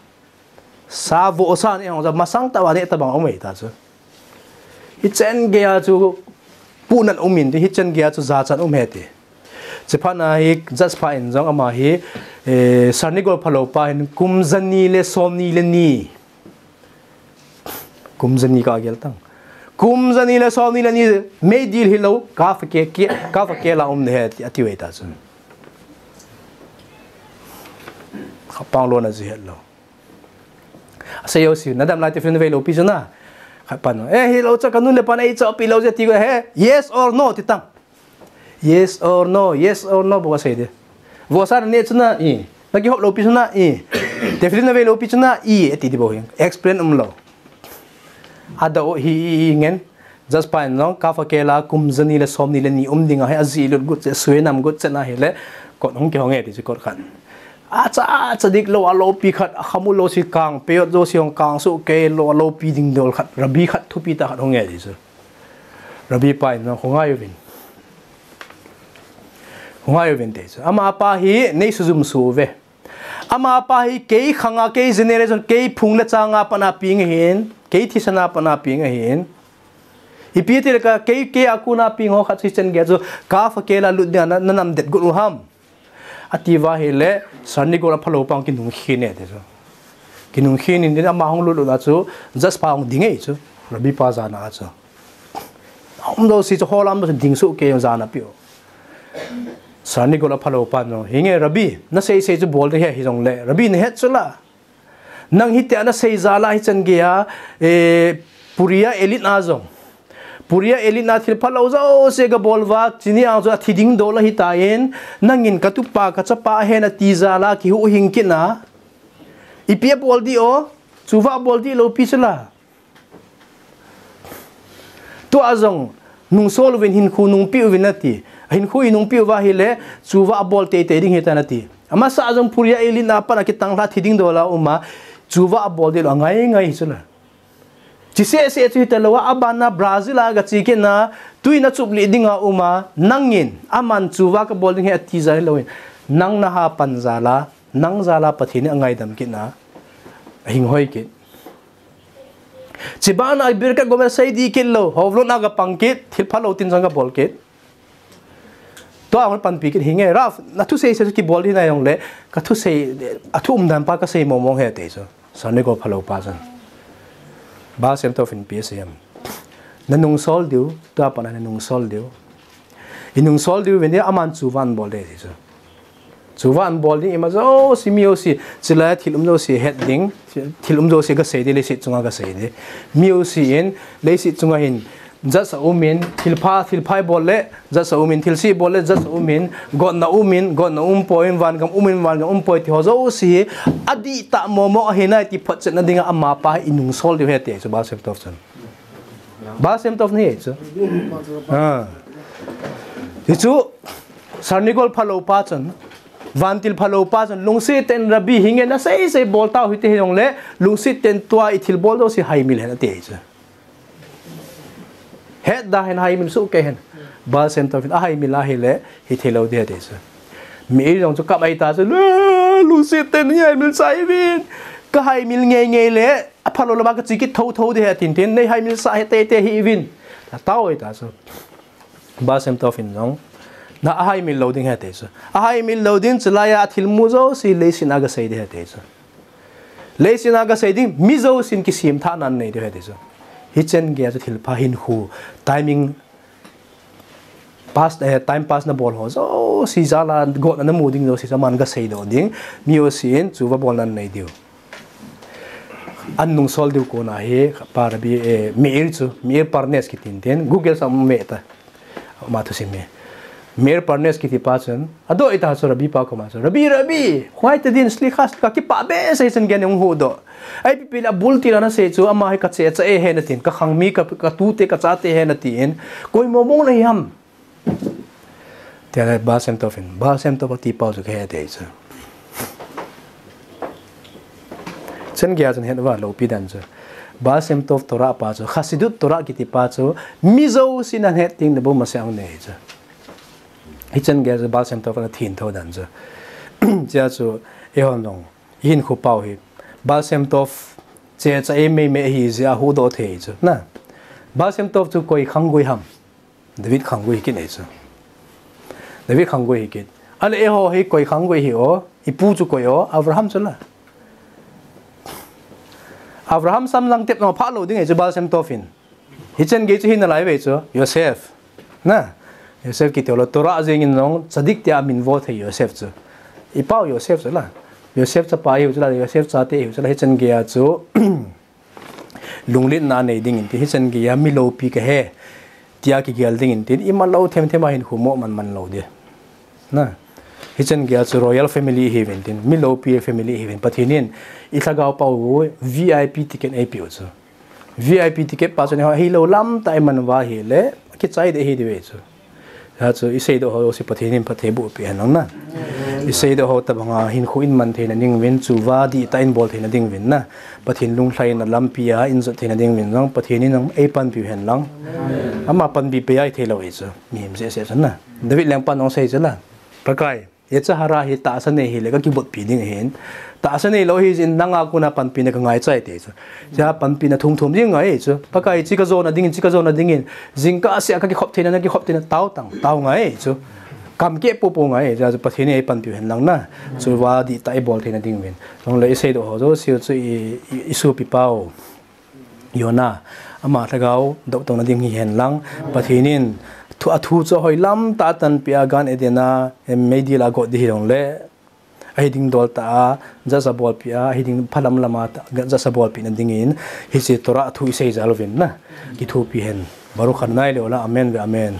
Sa vo sa ne hong sa masang tah va ne tabang um ahi ta chu. Hichan geiya chu puhnat um in ti, hichan geiya chu jachat um e ti. Chuphat na hi judge pa in jong ama hi, eh, Tsarnigor phalou pa hin kum jani le somni le ni. Kum jani kagel tang. Kum jani le somni le ni meidil hilou, kafake, ke, kafake la um ding ahi ti, ati uve ta chu. Khat pa lona ji het lou. Asei jouse, nadam lai tiffin veilou pi chu na. Khat pan, eh, hilou chu kanu le pan eichohpi lou je ti uve, yes or no ti tang. Yes or no, yes or no, bou asei ding. Vohsa nane chu na, i. Nakihop lou pi chu na, i. Tiffin navei lou pi chu na, i, ati ding bou hi. Explain umlou. Adou hi, i, i, ngen. Judge pa in jong, kafake la, kum jani le somni le ni um ding ahi, ajih lut got cheh, sui nam got cheh na hile, court hung kihong e ti chu court khat. Acha, acha dik lou, aloupi khat, akham u lou si kang, payot jouse hung kang soh kei lou, aloupi ding dol khat, Rabbi khat, thupi tah khat hung e ti chu. Rabbi pa in jong, hung ngai uvin. Hung ngai uvin ti chu. Ama pa hi, nei sujum soh uve. Ama pa hi kei khanga, kei generation, kei phung le changa pat a peng ahin, kei thisan a pat a peng ahin. Ipi ti le ka, kei, kei a kona peng ho khat hichan geiya chu, kafake la lut dinga na, nanam det got u ham. Ati uva ahile, Tsarnigor aphalou pa kinung khin e ti chu. Kinung khin in ama hung lut lut a chu, judge pa hung ding e chu, Rabbi pa jana a chu. Aum jouse chu, hall a um jouse ding soh kei jana piu. Tsarnigor aphalou pan jong, hinge Rabbi, nasei sei chu bol ding ahi, hijongle. Rabbi, nahet chu la. Nang hitia nasei jal a hichan geiya, eh, Puria elite a jong. Puriya Elena thil phalou jouse gabol uva, chuni a chu athi ding dol ahitan, nangin katupa kachapa ahen ati jal a kihuhhing kit na. Ipi abol ding o, chuva abol ding lou pi chu la. Tua jong nungsol uvin hinkho nungpeh uvin ati. Hinkho inungpeh uva ahile, chuva abol teitei ding ahitan ati. Amasa jong Puriya Elena a pat a kitang lha thi ding dol a um a, chuva abol ding lou angai ngai chu la. Chi seh seh chu hita lou a, abana Brazil a gache kit na, tui na chup lih ding a um a, nangin, aman chuva kabol ding ahi ati jal hilou in, nang naha pan jal a, nang jal a Pathen in angaidam kit na, ahing hoi kit. Chibana birkat gom a sei ding kit lou, houlon a gapang kit, thil phalou tin jong gabol kit. Tua ahung panpi kit hinge, Ralph, na thusei seh chu kibol ding nai jongle, ka thusei, athu umdan pa kasei mong mong ahi ati chu. Sarnigol phalou pa chun. Baal Shem Tov in ipi asei em. Na nungsol diu, tua pat na nungsol diu. I nungsol diu vin dia aman chuva abol ding ati chu. Chuva abol ding ima jouse, mi jouse, chulai thil um jouse het ding, thil um jouse gasei ding, leiset chunga gasei ding. Mi jouse in, leiset chunga hin, judge a um in, thil pha, thil pha ibol le, judge a um in, thil seh ibol le, judge a um in, gotna um in, gotna um poi in, vangam um in, vangam um poi ti ho jouse, adihtah momo ahi nai ti photchetna dinga amapa hi i nungsol diu ahi ati chu Baal Shem Tov chun. Baal Shem Tov ni chu. Ah. Ti chu, Sarnigol phalou pa chun, vantil phalou pa chun, lungset tah in Rabbi hinge na sei sei bol tau hite hijongle, lungset tah in tua i thil bol jouse haimil hen ati chu. Het da hen haimil soh kei hen. Baal Shem Tov in ahaimil ahile, hithei lou ding ati chu. Meir jong chu kap ahi ta chu, la, lungset tah in haimil sah hih uvin. Ka haimil ngei ngei le, aphalou lama kache kit thou thou ding ahi tin tin, nei haimil sah hih teitei hih uvin. Tao ahi ta chu. Baal Shem Tov in jong, na ahaimil lou ding ahi ati chu. Ahaimil lou ding chulai a thil mu jouse leiset a gasei ding ahi ati chu. Leiset a gasei ding, mi jousen kisemthahna anei diu ahi ati chu. Hichen geiya chu thil pha hinkho, timing pass, eh, time pass na bol ho jouse jal a gotna na mu ding jouse chu aman gasei doh ding, mi jousen chuva bolna anei diu. An nungsol diu kona hi, pa Rabbi, eh, Meir chu, Meir Parnes kiti tin, Google sang um ve ta. Ama thusim hi. Meir Parnes kiti pa chun, adoh ahi ta chu Rabbi pa koma chu. Rabbi, Rabbi, huai ta din slichas ka kipah behseh chun gen hung huhdoh. Ipi pi le abul til a nasei chu, ama hi kache cha e hen atin, kakhang mi, ka, katute, kachate hen atin. Koi mong mong nahi ham. Tia le Baal Shem Tov in, Baal Shem Tov ati pau chu kahe ati chu. Chen geiya chun het uva loupi dan chu. Baal Shem Tov Torah pa chu, Chassidut Torah kiti pa chu, mi jousen ahet ding le bu masa anei chu. Hichen geiya chu Baal Shem Tov ana thintho dan chu. Chia chu, eihon jong, i hinkho pau hi. Baal Shem Tov, che cha e mei mei hi jeh a huhdoh thei chu. Na. Baal Shem Tov chu koi khanggui ham. David khanggui hi kit nei chu. David khanggui hi kit. Ale eiho hi koi khanggui hi o, ipu chu koi o, Avraham chu la. Avraham sam lang tep nung phah lou ding ahi chu Baal Shem Tov in. Hichen gei chu hi nalai ve chu, Yosef. Na, Yosef kiti ho le Torah jeng in jong, tzadik tia min vo thei Yosef chu. Ipau Yosef chu la. Yosef chapa ihiu chu la, Yosef chate ihiu chu la, hichen geiya chu. Lungletna nei ding in tin, hichen geiya mi loupi kahi, tia kigel ding in tin, imalou them them a hinkho mo man man lou ding. Na, hichen geiya chu royal family ihiuvin tin, mi loupi family ihiuvin, Pathen in, i lhagao pau, V I P ticket eipeu chu. V I P ticket pa chu ni ho, hilou lam tah a iman uva ahile, kichai ding ahi diu ve chu. Hiche chu i seidoh ho jouse Pathen in phatthei boh peh hen lang na. I seidoh ho tabang a hinkho in man theina ding uvin, chuva dihtah in bol theina ding uvin na. Pathen lunglhaina lampi a in jot theina ding uvin jong Pathen in jong eipanpiu hen lang. Ama panpi peh a ithei lou ahi chu. Mihem seh seh chun na. David lengpan jong sei chu la. Pakai, yetzer hara hi tahsa nei hile ka kibotpi ding ahin. Tahsa neilou hijeh in nanga kona panpina ka ngaicha e ti chu. Hiche panpina thum thum ding ngai chu. Pakai, hiche ka jona dingin, hiche ka jona dingin. Jingkah seh a ka kikhop theina, na kikhop theina, tao tang, tao ngai chu. Kam keh popo ngai, hiche chu Pathen in eipanpiu hen lang na. Chuva dihtah a ibol theina ding uvin. Chule i seidoh ho jouse chu i, i, i sopi pau. Yona, ama lhagao dohtona ding hihen lang, Pathen in thu, athu chu ahoi lam tah a tanpeh a Gan Eden a, em, meidil a got ding hijongle, ahi ding dol tah a, judge a bolpeh a, ahi ding phalam lam a, judge a bolpeh na dingin, hiche Torah thu i sei jal uvin na, kithopi hen. Baruch Adonai leola, amen ve amen.